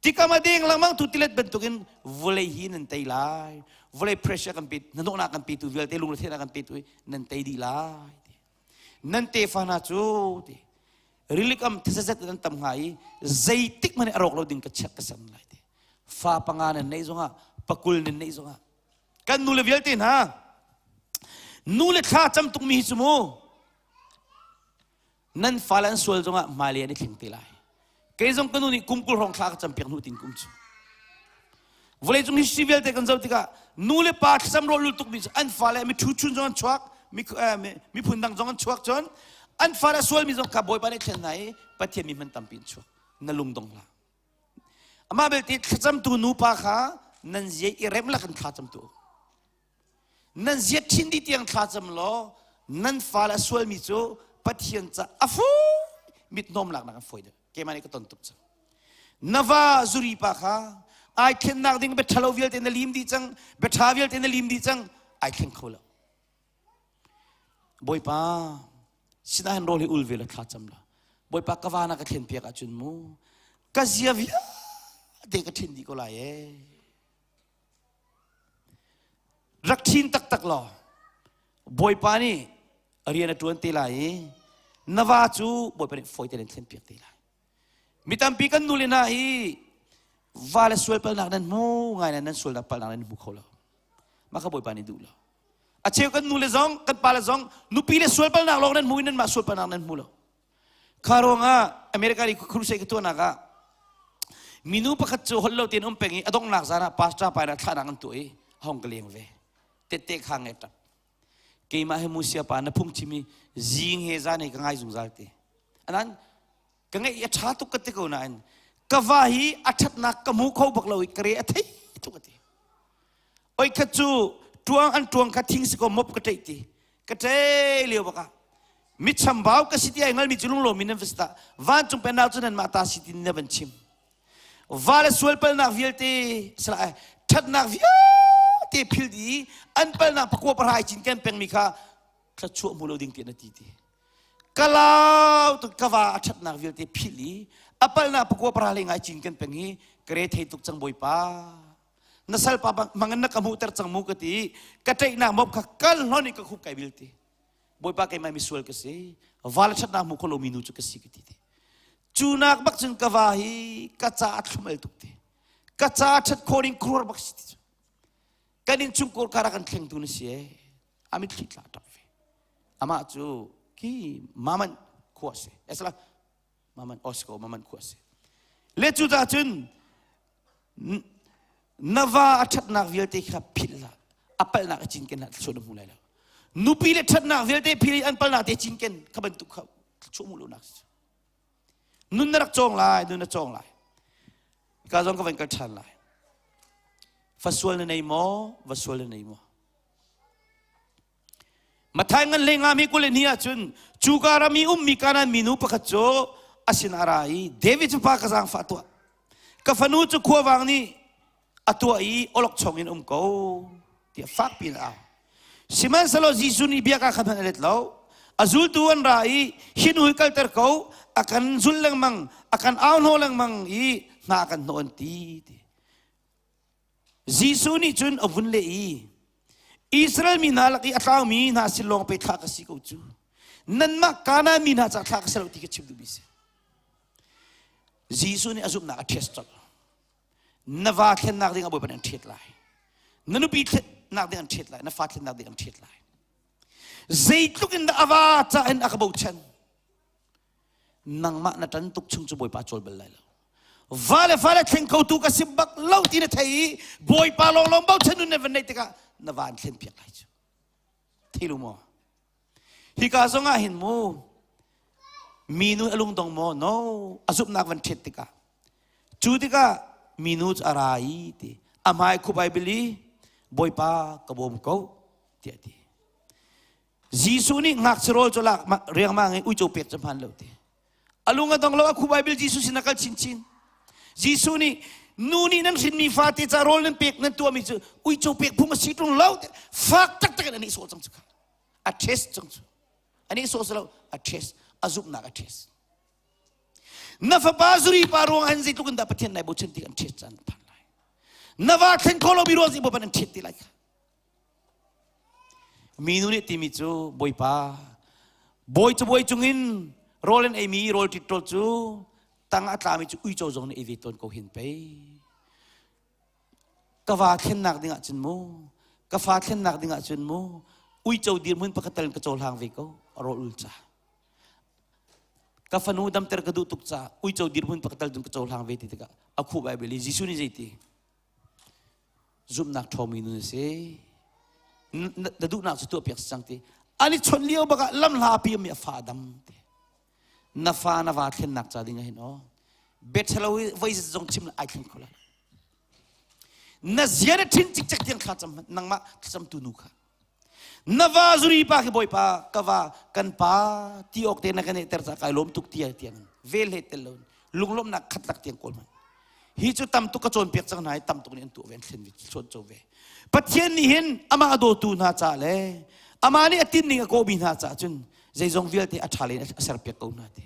Tikam a deng lengmang tu tilet bantukin vawlei hi nan tei lai. Vawlei pressure kan pe, hnahnawhnak kan petu vialte lungretheihnak kan petu hi nan tei dih lai. Nan tefa hna cu ti rilikam thasazet nan tam hnga i zeitik hmanh a rawk lo ding ka chiat ka sam lai ti. Fa panga nan neih zongah pakul nan neih zongah kan nule vialte hna nule thla cam tukmi hi cu mu Nan fale an sual zongah hmailei an i thleng te lai. Kei zong ka nu nih kum 20 hrawng thla ka campiak hnu tin kum cu. Vawleicung history vialte kan zoh tikah nu le pa thlacam rawl ul tukmi cu an fale mi ṭhu chun zong an chuak, miphun dang zong an chuak cun an fale a sualmi zong kha Bawipa nih thlen hna i Pathian mi hman tampi an chuak. Na lung dong hlah. Amah belte thlacamtu nupa kha nan zia i rem lakin thlacam tu. Nan zia ṭhin dih tiang thlacam law nan fale a sualmi cu Pathian ca a fu mithnawm laknak an fawi deuh. Keimah nih ka ton tuk cang. Na va zuri pa kha ai thlennak ding bia ṭhalo vialte na lim dih cang, bia ṭha vialte na lim dih cang, ai thleng kho lo. Bawipa, sinah hin rawl hi ul ve la thla cam la. Bawipa ka va na ka thlen piak ahcun mu, ka zia vialte ka ṭhin dih ko lai ee. Rak ṭhin taktak law, Bawipa nih rian a ṭuan te lai i na va cu Bawipa nih fawi tein thlen piak te lai. Mi tampi kan nu le hna hi va le sual palnak nan hmu ngai nan sualnak palnak nan hmu kho lo. Mah kha Bawipa nih duh lo. A cheu kan nu le zong kan pa le zong nupi le sual palnak lawng nan hmu i nan mah sual palnak nan hmu lo. Kha ruangah America i crusade ka tuahnak ah minu pakhat cu holh lo tein um peng i a donghnak zan ah pastor pa nih thlahnak an tuah i a hong ka leng ve. Tette kha nge tap. Keimah he musia pa na phungchim i zing he zan he ka ngai zungzal te. Anan ka ngeih a ṭha tuk ka ti ko nain ka va hi a ṭhatnak ka hmu kho bak lo i ka re a thei tuk a ti. Oi khat cu ṭuang an ṭuang kha thing si ko mop ka ṭeih ti. Ka ṭei lio bak ah mi chambau ka si ti ai ngalmi cu lunglawm in nan va si ta vancung pennak cu nanmah ta si tin na van chim. Va le sual palnak vialte sala ai ṭhatnak vialte phil di an palnak pakua pahra ai cinken pengmi kha thluachuah hmu lo ding tiah na ti ti. Ka lau tuk ka va a ṭhatnak vialte philh i a palnak pakua pahra le ngai cinken peng hi ka re thei tuk cang Bawipa. Na salpa mangan na ka hmuhter cang mu ka ti ka ṭeihnak mop kha kal hlon i ka khup kai bil ti. Bawipa keimah misual ka si va le ṭhatnak hmu kho lomi nu cu ka si ka ti ti. Cu nak bak cun ka va hi ka ca a thlum el tuk ti. Ka ca ṭhat khawh ding khuar bak si ti cu. Kan innchungkhar kar ah kan thlengtu na si ee. A mitthli tla ṭap ve. Amah cu khi maman khua si. Esla maman osko maman khua si. Le cu ta cun na va a ṭhatnak vialte kha philh hlah. A palhnak a cinken hlah thluachuah na hmu lai lo. Nupi le ṭhatnak vialte philh i an palhnak te cinken kha bantuk kha thluachuah hmuh lonak si. Nun na rak cawng lai, nun na cawng lai. Ka zong ka van kal ṭhan lai. Fa sual na nei maw? Va sual na nei maw? Mathai ngan le nga mi kul ni ahcun cu ka ram i ummi Kanaan minu pakhat cu a sin a ra i David cu pa ka zaangfah tuah. Ka fanu cu khuavang nih a tuah i awlokchong in um ko tiah fakpi in a au. Sihmanhsehlaw Jesuh nih bia ka khan hmanh a let lo. A zultu an ra i hi nu hi kalter ko, a kan zul lengmang, a kan au hnawh lengmang i hna a kan hnawh an ti. ti. Jesuh nih cun a vun leh i Israel mi hna lak i a tlaumi hna sin lawng pei thlah ka si ko cu. Nanmah Kanaan mi hna caah thlah ka si lo ti ka chim duhmi si. Jesuh nih a zumhnak a ṭhias colh. Na va thlennak ding ah Bawipa nih an ṭhiat lai. Na nupi thlennak ding an ṭhiat lai. Na fa thlennak ding an ṭhiat lai. Zeitluk in dah a va ca in a ka bochan. Nangmah na ṭan tuk chung cu Bawipa cawl bal lai lo. Va le fale thleng khotu ka si bak lo ti na thei i Bawipa lawnglawng bochan nun na van neih tikah na va an thlen piak lai cu. Thei lu maw? Hika zong ah hin mu minu a lungdong maw? No, a zumhnak van ṭhet tikah. Cu tikah minu cu a ra i ti a hmai khup ai bil i Bawipa ka bawm ko tiah a ti. Jesuh nih ngakchia rawl cu lak riangmang i uico pek cu hmaan lo ti. A lung a dong lo a khu Bible Jesuh sin a kal chinchin. Jesuh nih nu nih nan hrinmi fate ca rawl nan pek nan tuahmi cu uico pek phung a si ṭung lo fak taktak in a nih sawh cang cu kha. A test cang cu. A nih sawh si lo a test a zumhnak a test. Na fapa zuri pa ruang an zeitluk in dah Pathian nai bochan ti an test caan phan lai. Na va thlen kho lo mi ruang zei an thet ti lai kha. Minu nih timi cu Bawipa, bawi cabuai cungin rawl an eimi rawl ṭiṭṭawl cu tang a tlami cu uico zong nih ei ve tawn ko hin pei. Ka va thlennak ding ahcun mu, ka fa thlennak ding ahcun mu, uico dirhmun pakhat tal in ka cohlang ve ko, a rawl ul ca. Ka fanu damter ka duh tuk ca, uico dirhmun pakhat tal cun ka cohlang ve ti tikah a khuh Baibal i Jesuh nih zeiti? Zumhnak ṭhawngmi nun a si. Na duhnak cu tuahpiak si cang ti. An i chawnh lio bak ah lamhla pi mi a fa a dam ti. Na fa na va thlennak ca ding ah hin aw. Bethelo i voi zong chim ai thleng kho lai. Na zia na ṭhin cikcek tiang thla cam nangmah thlacamtu nu kha. Na va zuri pa khi bawipa ka va kan pa ti awk te na kan ter ca kai lawm tuk ti tiang vel he tel lo lunglawmhnak khat lak tiang kawl man. Hi cu tam tuk ka cawnpiak cang hna i tam tuk nih an tuah ve an thlen ve chawn co ve. Pathian nih hin amah a dawtu hna ca le amah nih a tinning a kawhmi hna caah cun zeizong vialte a ṭha len a serpiak ko hna ti.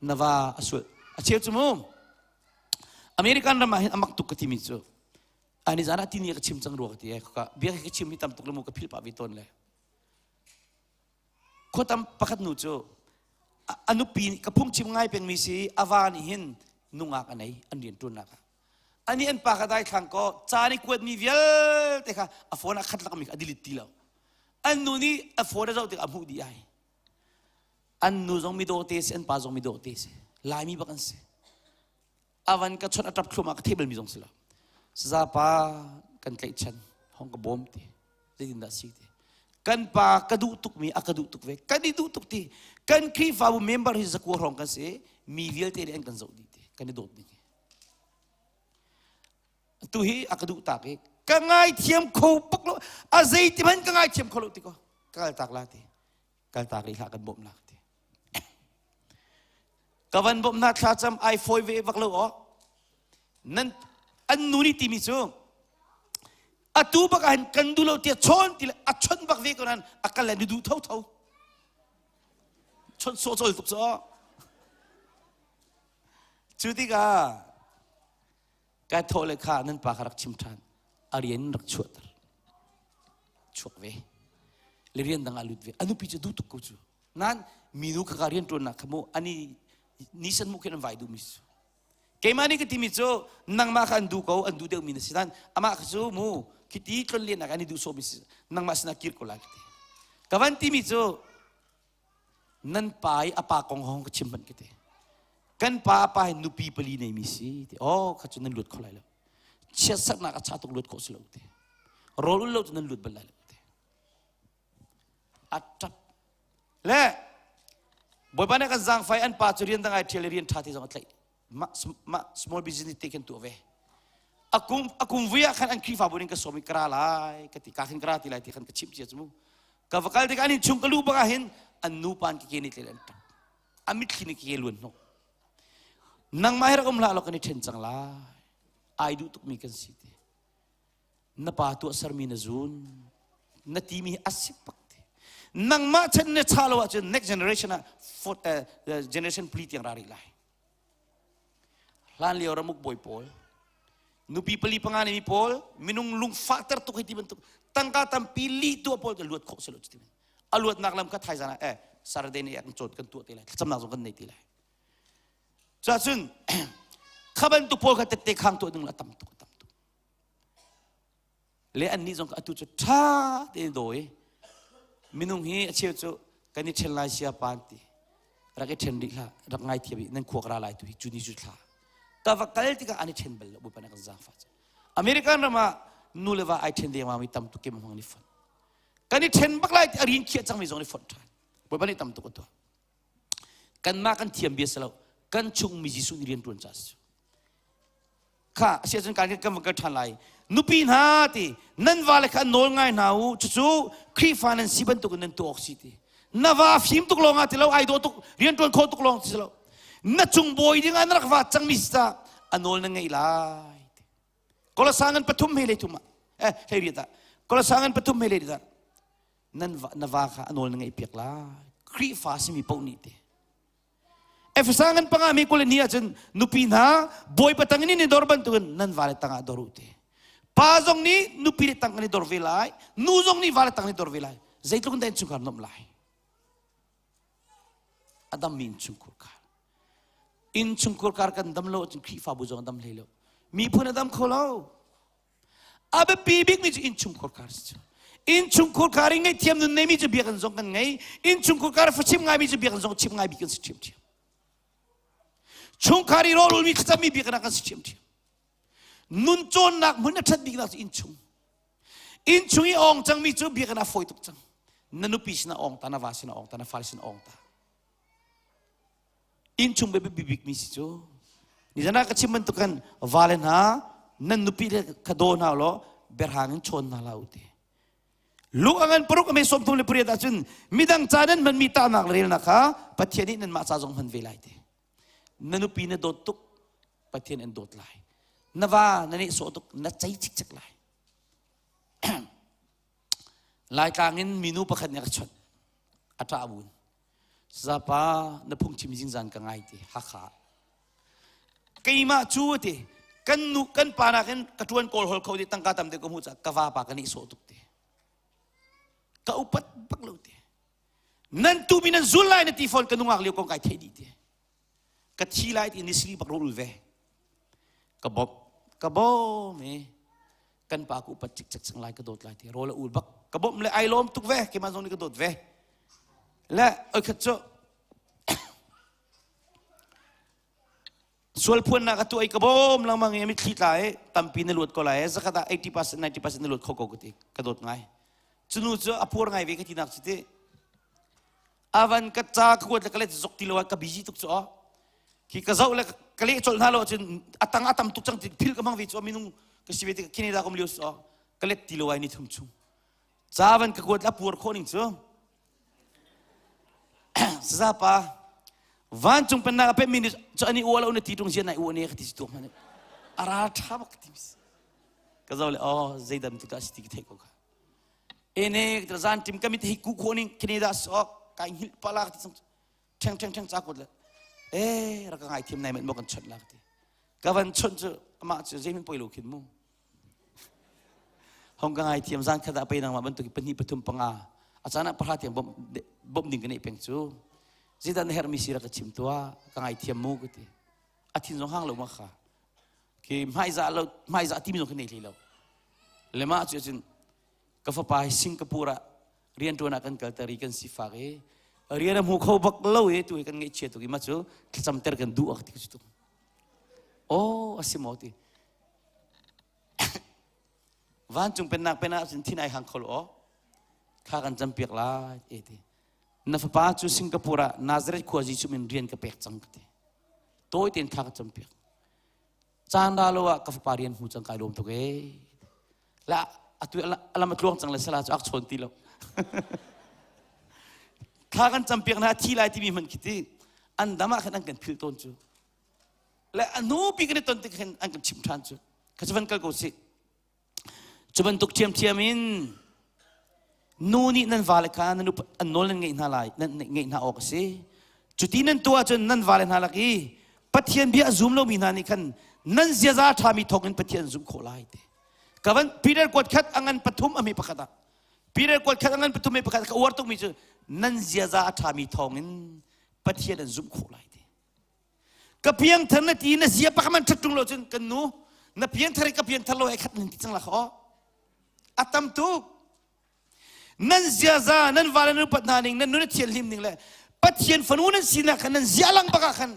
Na va a sual a cheu cu mu American ram ah hin a mak tuk ka timi cu ani zan ah tini ka chim cang rua ka ti e ka bia ka chim hi tam tuk le mu ka philh pah ve tawn le khua tam pakhat nu cu a nupi ka phungchim ngai pengmi si a va nih hin nungak a nei an rian ṭuannak ah ani an pa kha dai thlang ko ca nih kuatmi vialte kha a phone ah khat lakmi kha a delete ti lo an nu nih a phone a zoh tik a hmuh dih ai an nu zong midawh te si an pa zong midawh te si laimi bak an si avan ka chawnh a ṭap thluahmah ka theih balmi zong si lo saza pa kan tlaihchan hong ka bawm ti zeitindah si ti kan pa ka duh tukmi a ka duh tuk ve kan i duh tuk ti kan Khrihfabu member hi zakua hrawng kan si mi vialte nih an kan zoh dih ti kan i dawt ning hi tu hi a ka duh tak i ka ngaithiam kho bak lo a zeiti hmanh ka ngaithiam kho lo ti ko ka kal tak la ti kal tak rih hlah kan bawmh nak ti Ka van bawmh hna thlacam ai fawi ve vak lo aw. Nan an nu nih timi cu atu bak ah hin kan duh lo tiah chawn ti le a chawnh bak ve ko nan a kal le nu duh tho tho. Chawnh sawh cawl tuk cu aw. Cu tikah kai thawh le kha nan pa kha rak chim ṭhan. A rian rak chuahter. Chuak ve. Le rian dang ah lut ve. A nupi cu duh tuk ko cu. Nan minu kha ka rianṭuannak kha mu ani nisan mu khin an vai duhmi cu. Keimah nih ka timi cu nangmah kha an duh ko an duh deuhmi na si nan amah kha cu mu khiti tlonlennak an i duh sawhmi si nangmah sinah kir ko lai ka ti. Ka van timi cu nan pa i a pa kong hong ka chim hmanh ka ti. Kan pa a pa hi nupi pali neimi si ti. Oh kha cu nan luat kho lai lo. Chiatsernak a cha tuk luat khawh si lo ti. Rawl ul lo cu nan luat bal lai lo ti. A ṭap Le Bawipa nih kan zaangfai an pa cu rian dang ai ṭhial i rian ṭha te zong a tlaih. Mah, mah small business te khin tuah ve. A kum a kum vui ah khan an Khrihfabu ning ka sawm i ka ra lai ka ti ka khin ka ra ti lai ti khan ka chimh cia cu mu. Ka va kal tikah an innchung ka luh bak ah hin an nu pa an ke nih tle an ṭap. A mitthli nih ke luan hnawh. Nangmah hi rak um hlah law kan i ṭhen cang lai. Ai duh tukmi kan si ti. Na pa tuahsermi na zun na timi hi a si bak ti nangmah chan na cha lo ahcun next generation ah fourth, uh, generation pli tiang ra rih lai hlan lio ramuk bawi pawl nupi pali panga mi pawl minung lungfahter tuk hei ti bantuk tangka tampi li tuah pawl ka luat khawh si lo ti a luatnak lam kha thaizan ah eh Saturday ni kan cawt kan tuah te lai thlacamnak zong kan nei te lai cun kha bantuk pawl kha tette khang tuah ding la tam tuk tam tuk Le annih zong atu cu ṭha tein dawi. Minung hi a cheu cu kan i ṭhen lai sia pa an ti. Rak i ṭhen rih hlah, rak ngaithiam i nan khua ka ra lai tu hi cu ni cu thla. Ka va kal tikah an i ṭhen bal lo, Bawipa nih kan zaangfah cu. American ram ah nu le va ai ṭhen dengmang mi tam tuk ke hmang ni fonh. Kan i ṭhen bak lai ti a rin khiah cangmi zong ni fonh ṭhan. Bawipa nih tam tuk a tuah. Kanmah kan thiam bia si lo, kan chungmi Jesuh nih rian ṭuan ca si. Kha a si ahcun kan kan van kal ṭhan lai. Nupi hna ti nan vale kha nawl ngai hna u cucu Khrihfa nan si bantukin nan tuah awk si ti. Na va fim tuk lawng ah ti lo ai dawh tuk rianṭuan kho tuk lawng si lo. Na cung bawi ding ah na rak va cangmi si ca a nawl na ngeih lai ti. Kolosa ngan pathum he lei thum ah eh hlei riat ah Kolosa ngan pathum he lei riat ah nan va, na va kha a nawl na ngeih piak lai. Khrihfa simi paoh nih ti. Efesa ngan panga mi kul ni ahcun nupi hna bawipa tang in i dor bantukin nan vale tangah dor u ti. Pa zong nih nupi le tang kan i dor ve lai, nu zong nih vale tang i dor ve lai. Zeitluk in dah innchungkhar nuamh lai? A dammi innchungkhar kar. Innchungkhar kar kan dam lo ahcun Khrihfabu zong a dam hlei lo. Miphun a dam kho lo. A biapi bikmi cu innchungkhar kar si cu. Innchungkhar kar i ngaihthiam nun neimi cu biakinn zong kan ngei. Innchungkhar kar fachim ngaimi cu biakinn zong chim ngai bik kan si ṭhiamṭhiam. Chungkhar i rawlulmi thlacammi biakinn ah kan si ṭhiamṭhiam. Nun cawnnak hmun a ṭhat biknak cu innchung. Innchung i awng cangmi cu biakinn ah fawi tuk cang. Na nupi sinah awng ta, na va sinah awng ta, na fale sinah awng ta. Innchung biapi bikmi si cu. Nizan ah ka chim bantuk khan vale hna nan nupi le kha daw hna law berhang in chawn hna hlah u ti. Lu a ngan paruk a me 38 ahcun midang ca nan hmanmi tahnak le relnak kha Pathian nih nanmah ca zong hman ve lai ti. Na nupi na dawt tuk, Pathian an dawt lai. Na va na nehsawh tuk, na cei cikcek lai. Laitlang in minu pakhat nih a ka chawnh. A ṭah bun. Zapa na phungchim zingzan ka ngai ti Hakha. Keimah cu ti kan nu kan pa nakin ka ṭuan kawl hol kho ti tangka tam deuh ka hmuh caah ka vapa ka nihsawh tuk ti. Ka upat bak lo ti. Nan tu mi nan zul lai na ti fawn ka nungak lio kong kai theih dih ti. Ka thi lai ti nisli bak ro ul ve. Ka bawmh ka bawm i kan pa ka upat cikcek cang lai ka dawt lai ti rawl a ul bak ka bawmh le ai lawm tuk ve keimah zong nih ka dawt ve le oi khat cu sual phuannak a tuah i ka bawm lengmang i mitthli tla i tampi na luat ko lai zakhat ah 80% 90% na luat kho ko ka ti ka dawt ngai cunu cu a puar ngai ve ka tinak cu ti avan ka ca ka kuat le ka let zok ti lo ah ka busy tuk cu khi ka zoh le ka leh colh hna lo ahcun atang atam tuk cang ti phil ka hmang ve cu minung ka si ve ti Canada ka um lio so ka let ti lo ai ni thum chung ca van ka kuat la puar khawh ning cu saza pa vancung pennak a pemmi nih cu ani ua lo na ti tung zian nai ua ne ka ti si tu hmanh ara tha bak ti ka zoh le oh zeidam tu ta si ti ka theih ko kha ene ka zan tim kamit hi ku kho ning Canada sok kai hil pala ti sang theng theng theng cha kut le e rak ngai thiam nai men mo kan chon la ti ka van chon chu ama chu zeimin poi lo khin mu hong ka ngai thiam zan khata pe nang ma bantuk pahnih pathum panga achana pahra tiang bom bom ding ka nei peng chu zidan her mi sira ka chim tua ka ngai thiam mu ka ti a thin zong hang lo ma kha khi hmaiza lo hmaiza timi zong khi nei hlei lo le mah cu cun ka fapa hi Singapore ah rianṭuan ah kan kalter i kan sifak i rian a hmu kho bak lo i tu hi kan ngaihchia tuk i mah cu thlacamter kan duh ak ti ka tuk oh a si maw ti vancung pennak pen ah cun thin ai hang kho lo kha kan campiak lai e ti na fapa cu Singapore ah Nazareth khua Jesuh min rian ka pek cang ka ti tawi tein thla ka campiak caan ra lo ah ka fapa rian hmu cang kai lawm tuk ee la atu alam tluang cang le sala cu ak chawn ti lo thla kan campiak na thi lai timi hman khi ti an dam ah khan an kan phil tawn cu le a nu pi kan i ton tik khan an kan chim than cu kha cu van kal ko si Cu bantuk ṭhiamṭhiam in nu nih nan vale kha nan an nawl nan ngeih hna lai nan ngeih hna awk a si. Cuti nan tuah ahcun nan vale hna lak i Pathian bia a zum lomi hna nih khan nan ziaza ṭhami thawngin Pathian an zumh khawh lai ti. Ka van Peter kuat khat a ngan pathum a hme pakhat ah Peter kuat khat a ngan pathum hme pakhat ka uar tukmi cu nan ziaza a ṭhami thawngin Pathian an zumh khawh lai ti. Ka piangthar na ti na zia pakhat man ṭhat ṭung lo cun kan nu na piangthar i ka piangthar lo ai khat nan ti cang la kha aw. A tam tuk. Nan ziaza nan vale nan upat hna ning nan nun a thianhlim ning le Pathian fanu nan sinak khan nan zia lang bak ah khan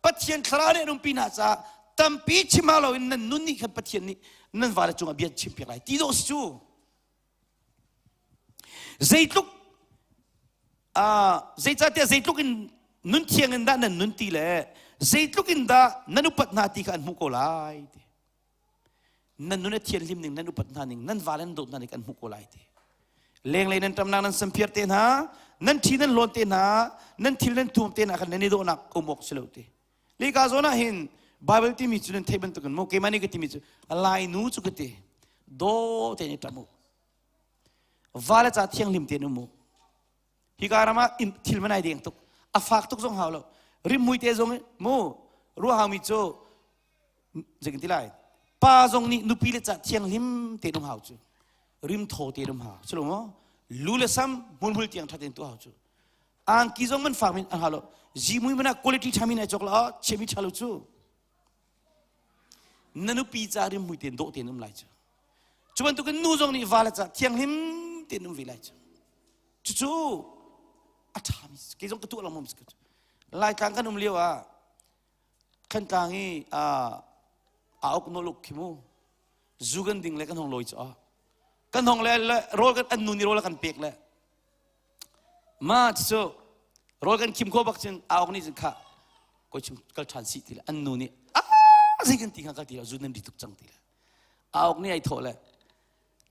Pathian thlarau nih an umpi hna caah tampi chim hau loin nan nun nih khan Pathian nih nan vale cungah bia chim piak lai ti dawh si cu. Zeitluk zeicahtiah zeitluk in nun thiang in dah nan nun ti le zeitluk in dah nan upat hna ti kha an hmuh ko lai ti. Nan nun a thianhlim ning nan upat hna ning nan vale nan dawt hna ning an hmuh ko lai ti. Lenglei nan ṭamnak nan samphiar te hna, nan ṭhi nan hlawn te hna, nan thil nan thuam te hna khan nan i dawhnak um awk si lo ti. Lika zawn ah hin Bible timi cu nan theih bantukin mu keimah nih ka timi cu Lainu cu ka ti daw tein i ṭam u. Vale ca thianghlim tein um u. Hika ram ah thil man ai deng tuk. A fak tuk zong hau lo. Rimhmui te zong mu ruah haumi cu zeikin ti lai pa zong nih nupi le ca thianghlim tein um hau cu rim thaw tein um hau cu lo lu le sam hmulhmul tiang ṭha tein tuah hau cu angki zong man fak min an hau lo zimui mana quality ṭha min ai cawk la chiami ṭha lo cu na nupi ca rimhmui tein dawh tein um lai cu cu bantukin nu zong nih va le ca thianghlim tein um ve lai cu cucu a ṭhami kei zong ka tuah lengmang Laitlang kan um lio ah Thantlang i a uk noluk khi mu. Zu kan ding le kan hong lawi cu a. Kan hong le rawl kan an nu nih rawl a kan pek le ma cu rawl kan khim kho bak cun auk nih cun kha koi chim kal ṭhan si ti le an nu nih a zei kan ti kha kal ti lo zu nan ri tuk cang ti le auk nih ai thawh le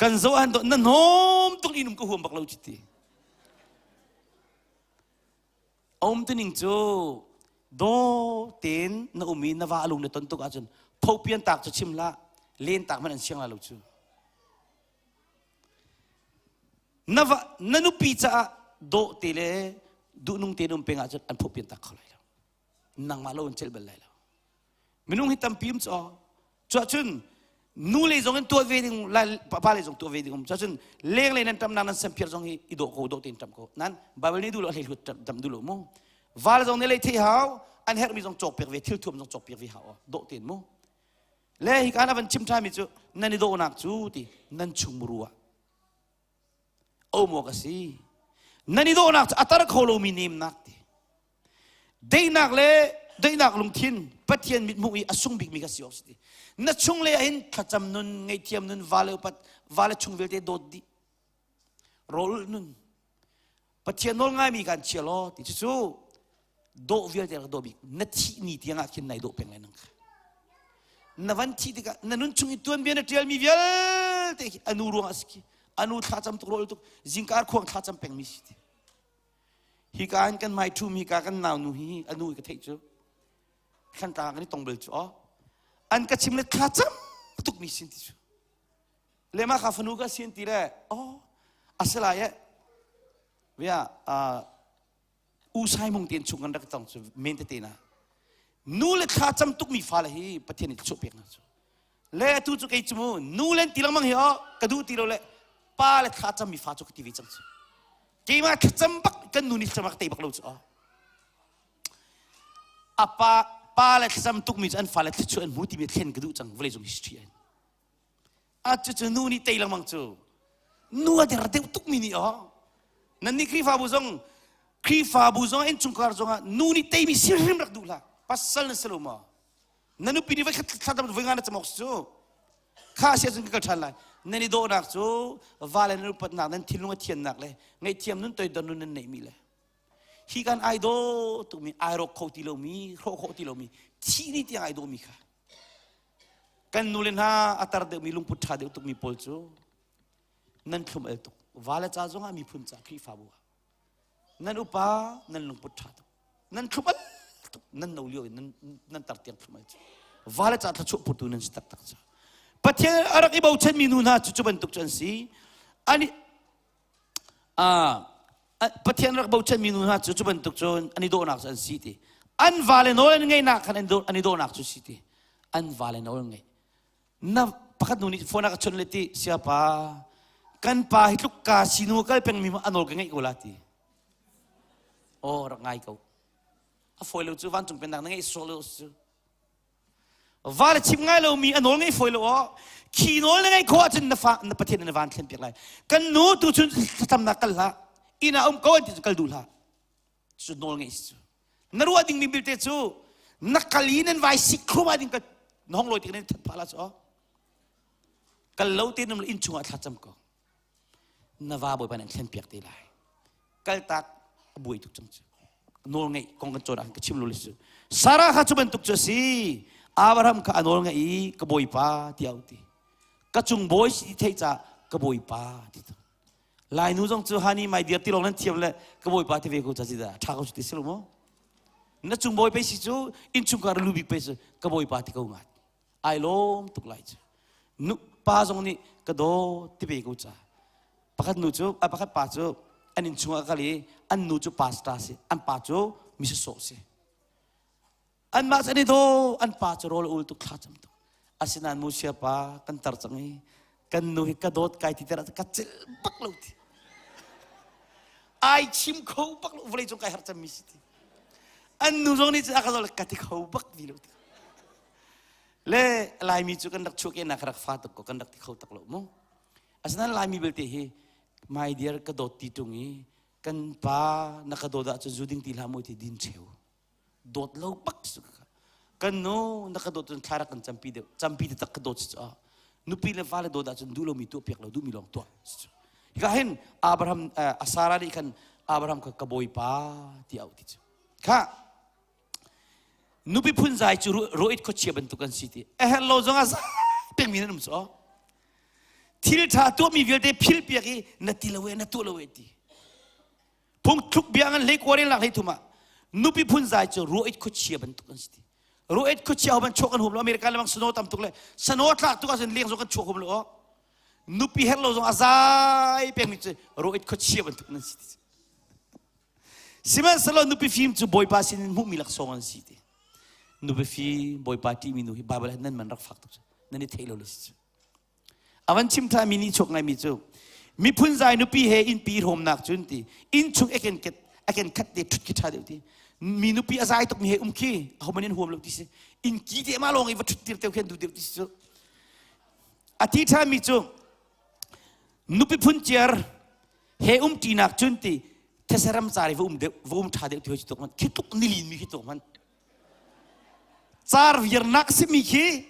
kan zo han do na hnawm tuk in um ka huam bak lo ci ti Um tuning cu daw tein na um i na va a lung na ton tuk ahcun phopian tak cu chim hlah len tak hmanh an siang lai lo cu. Na va na nupi caah dawh te le duhnung te um peng ahcun an phopian tak kho lai lo. Nangmah lo an celh bal lai lo. Minung hi tampi um cu Cuahcun nu lei zong in tuah ve ding lai pa lei zong tuah ve ding um cuahcun leng lei nan ṭamnak nan samphir zong hi i dawh ko dawh tein ṭam ko nan Bible nih duh lo hlei hlut ṭam duh lo mu val zong nih lei theih hau an herhmi zong cawk piak ve thil thuam zong cawk piak ve hau dawh tein mu le hi ka na van chim ṭhami cu nan i dawhnak cu ti nan chung muru ah omuak a si nan i dawhnak cu a tar kho lomi nemnak ti Daihnak le daihnak lungthin Pathian mithmuh i a sung bikmi kha si awk si ti. Na chung le hin thlacam nun, ngaihthiam nun, vale upat, vale chung vialte dawt dih. Rawl nun. Pathian nawl ngaimi kan chia law ti cucu dawh vialte rak dawh bik. Na thih ni tiang ah khin nai dawh peng lai nang kha. Na van thih tikah na nun chung i tuanbia na ṭialmi vialte khi anu ruang ah si khi. Anu thlacam tuk rawl tuk zingkar khuang thlacam pengmi si ti. Hika in kan hmai ṭhum hika kan naunu hi a nu ka theih cu thlantlang kan i tong bal cu aw an ka chim le thla cam tuk mi sin ti cu le mah kha fanu ka sin ti le aw asilai e via u sai mung ten chung kan rak tong cu men tete na nu le thla cam tuk mi fale hi Pathian nih thluachuah pek hna cu Le atu cu kei cu mu nu len ti lengmang hi oh ka duh ti lo le pa le thla cam mi fa cu ka ti ve cang cu. Keimah thlacam bak kan nu nih thlacam a ka tei bak lo cu oh. A pa pa le thlacam tuk mi cu an fale thluachuah an hmu timi thlen ka duh cang vawlei cung history an. A cu cu nu nih tei lengmang cu. Nu a der deuh tuk mi nih oh. Nan nih Khrihfabu zong Khrihfabu zong innchungkhar zong ah nu nih teimi si hrim rak duh hlah. Pasal na si lo maw? Na nupi nih voi khat thla voi nga na cam awk cu kha si ahcun ka kal ṭhan lai. Nan i dawhnak cu va le nan upatnak nan thinlung a thiannak le ngaihthiam nun toidor nun nan neihmi le hi kan ai daw tukmi ai rawk kho ti lomi hrawh khawh ti lomi thih ni tiang ai dawmi kha kan nu le hna a tar deuhmi lungput ṭha deuh tukmi pawl cu nan thlum el tuk va le ca zongah miphun ca Khrihfabu ah nan upa nan lungput ṭha tuk nan thlum al tuk nan no lio in nan nan tar tiang thlum al cu va le ca thluachuah putu nan si taktak cu Pathian a rak i bochan mi nu hna cu cu bantuk cu an si ani a Pathian rak bochan mi nu hna cu cu bantuk cun an i dawhnak cu an si ti an vale nawl an ngeihnak khan an i dawhnak cu si ti an vale nawl an ngeih na pakhat nu nih phone a ka chawnh le ti siapa kan pa hi tluk ka sinu kal peng mi a nawl ka ngeih ko la ti Oh, rak ngai ko. A fawi lo cu vancung pennak na ngeih sual lo cu. Va le chim ngai lomi a nawl ngei fawi lo aw. Khi nawl na ngeih khawh ahcun na fa na Pathian na van thlen piak lai. Kan nu tu cun thlacamnak kal hlah. Inn ah um ko an ti cu kal duh hlah. Cu nawl ngeih si cu. Na ruah dingmi bilte cu na kal i nan vai sik khrum ding ka na hong lawi tik nan that phah la cu aw. Kal lo te num inn chungah thlacam ko. Na va bawipa nih an thlen piak te lai. Kaltak a buai tuk cang cu. Nawl ngeih kong kan cawn ah ka chim lo le cu. Sarah kha cu bantuk cu a si. Abraham kha a nawl ngeih i ka bawipa tiah a ti. Ka cung bawi si ti theih caah ka bawipa ti tu. Lai nu zong cu honey my dear ti lawng nan thiam le ka bawipa ti ve ko ca si dah ṭha ko cu ti si lo maw? Na cung bawi pei si cu innchungkhar lu bik pei si ka bawipa ti ko ngat. Ai lawm tuk lai cu. Nu pa zong nih ka daw ti ve ko ca. Pakhat nu cu a pakhat pa cu an inn chungah kal i an nu cu pastor si, an pa cu mi sawsawh si. Anmah cu an i daw, an pa cu rawl a ul tuk thla cam tuk. Asinain mu sia pa kan tar cang i kan nu hi ka dawt kai ti ter ah ka celh bak lo ti. Ai chim kho bak lo vawlei cung kai har cam mi si ti. An nu zong nih cun a ka zaw le ka ti kho bak ti lo ti. Le Laimi cu kan rak chuahkehnak rak fa tuk ko kan rak ti kho tak lo mu. Asinain Laimi belte hi my dear ka dawt ti ṭung i kan pa na ka dawt ahcun zu ding ti hlah mu ti din cheu. Dawt lo bak su ka. Kan nu na ka dawt cun thla rak kan campi deuh. Campi te tak ka dawt si cu. Nupi le fale dawt ahcun duh lomi tuah piak lo, duhmi lawng tuah. Hika hin Abraham Sarah nih khan Abraham kha ka bawipa ti auh ti cu. Kha nupi phunzai cu roit khuachia bantuk an si ti. A herh lo zong ah zai pengmi nan um cu. Thil ṭha tuahmi vialte phil piak i na ti lo e, na tuah lo e ti. Phungthluk bia ngan hlei kuarel nak hlei thum ah nupi phunzai cu ruah khuachia bantuk an si ti. Ruah khuachia ho ban chuak kan hum lo America le bang snow tam tuk le snow tlak tuk ahcun leng zong kan chuak hum lo. Nupi her lo zong a zai pengmi cu ruah khuachia bantuk nan si ti. Sihmanhsehlaw nupi fim cu Bawipa sin in hmuhmi laksawng an si ti. Nupi fim Bawipa ṭihmi nu hi Bible ah nan man rak fak tuk nan i theih lo le si cu. A van chim ṭhanmi nih chuak ngaimi cu miphun zai nupi he innpi hrawmnak cun ti inn chung eken ket eken khat te ṭhut khi ṭha deuh ti mi nupi a zai tukmi he um khi ahohmanh in huam lo ti si inn ki te ma lawng i va ṭhut tir teu khen duh deuh ti si cu a ti ṭhanmi cu nupi phun ciar he um ṭinak cun ti thesaram car i va um deuh va um ṭha deuh ti hoi cu tuk man khi tluk nilin mi khi tuk man Car viarnak simi khi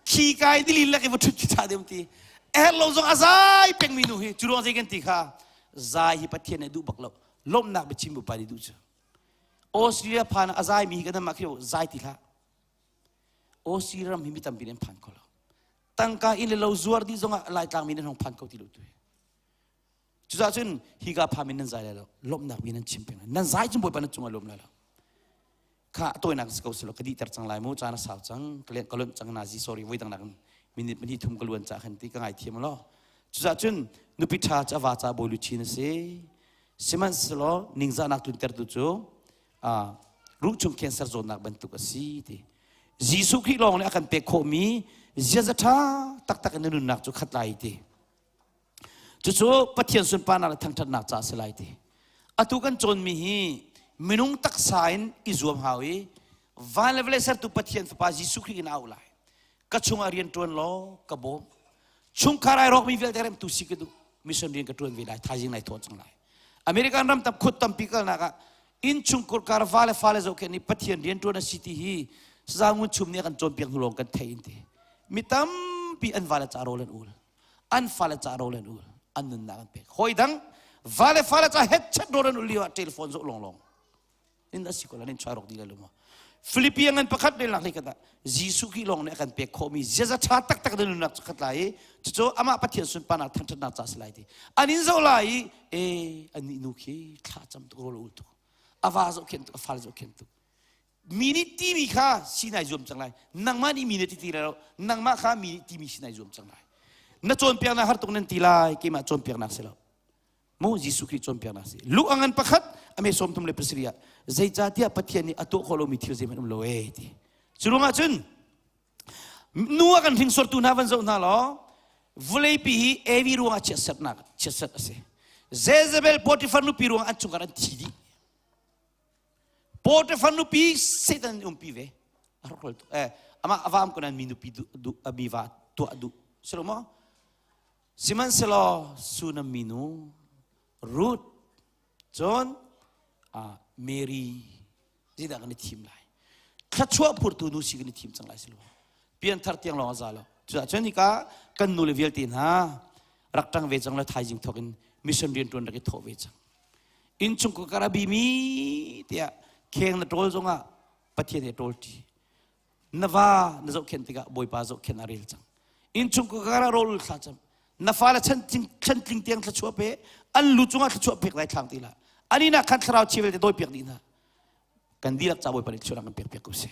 khi kai nilin lak i va ṭhut khi ṭha deuh ti. A herh lo zong a zai pengmi nu hi cu ruang zei kan ti kha zai hi Pathian nih duh bak lo. Lawmhnak biachim bu pa nih duh cu. Australia phan a zai mi hi kan mah khi zai ti hlah. Australia ram hi mi tampi nih an phan kho lo. Tangka inn le lo zuar dih zongah Laitlang mi nan hong phan kho ti lo tu. Cucaah cun hika pham in nan zai lai lo. Lawmhnak bia nan chim peng lai. Nan zai cun Bawipa nan cungah lawm lai lo. Kha tawinak si ko silo ka dihter cang lai mu caan a sau cang ka len ka lonh cang nazi sorry voi dang nak minute pahnih thum ka luan ca khan ti ka ngai thiam lo. Cucaah cun nupi ṭha cu a va ca bawi luchin a si. Sihmanhsehlaw ningzahnak tluntertu cu ruh chung cancer zawtnak bantuk a si ti. Jesuh Khrih lawng nih a kan pek khawhmi ziaza ṭha taktak in na nunnak cu khat lai ti. Cucu Pathian sunparnak le thangṭhatnak ca a si lai ti. Atu kan cawnmi hi minung taksa in i zuam hau i van le vawlei sertu Pathian Fapa Jesuh Khrih in a auh lai. Ka chungah rian ṭuan law ka bawm. Chungkhar ai rawkmi vialte remtu si ka duh. Mission rian ka ṭuan ve lai. Thaizing nai thawh cang lai. American ram tam khut tampi kalnak ah innchungkhur kar va le fale zohkhenh nih Pathian rian ṭuan a si ti hi Saza Ngun Chum nih a kan cawnpiak hnu lawng kan theih in ti. Mi tampi an vale ca rawl an ul. An fale ca rawl an ul an nunnak an pek hawi dang vale fale ca hetchat rawl an ul lio ah telephone zoh long long in asi ko la nin choi rok di la lu ma Philippi ngan pakhat rel nak kata Jesuh Khrih lawng nih a kan pek khawhmi ziaza ṭha taktak na nunnak cu khat lai i cucu amah Pathian sunparnak thangṭhatnak ca si lai ti an in zoh lai i e anih nu khi thla cam tuk rawl ul tuk a va zohkhenh tuk a fale zohkhenh tuk Mi nih timi kha si nai zuam cang lai. Nangmah nih mi nih ti ti lai lo. Nangmah kha mi nih timi si nai zuam cang lai. Na cawnpiaknak har tuk nan ti lai. Keimah cawnpiaknak si lo. Mu Jesuh Khrih cawnpiaknak si. Lu a ngan pakhat a me 37 ah zeicahtiah Pathian nih a tuah khawh lomi thil zeihmanh um lo ee ti. Cu ruangah cun nu a kan hringsortu hna van zoh hna law vawleipi hi Evi ruangah chiatsertnak chiatserh a si. Jezebel Potiphar nupi ruangah an chungkhar an thi dih. Potiphar nupi Satan nih umpi ve. A rak tuk. Eh, amah a vam ko nan mi nupi duh, duh, a mi va tuah duh. Si lo maw? Sihmanhsehlaw Sunam minu Ruth cun uh, Mary zeidah kan i thim lai? Thluachuah phurtu nu si kan i thim cang lai si lo. Pianthar tiang lawng a za lo. Cuah cun hika kan nu le vialte hna rak ṭang ve cang le thaizing thawk in mission rian ṭuan rak i thawh ve cang. Innchung ka kar a bimi tiah kheng na ṭawl zongah Pathian he ṭawl ṭi. Na va na zohkhenh tikah Bawipa zohkhenh a rel cang. Innchung ka kar ah rawl thla cam. Na fale chan tling tiang thluachuah pe, an lu cungah thluachuah pek lai thlang ti hlah. An inn ah khan thlarau chia vialte dawi piak dih hna. Kan dihlak ca Bawipa nih thluachuah kan pek piak ko seh.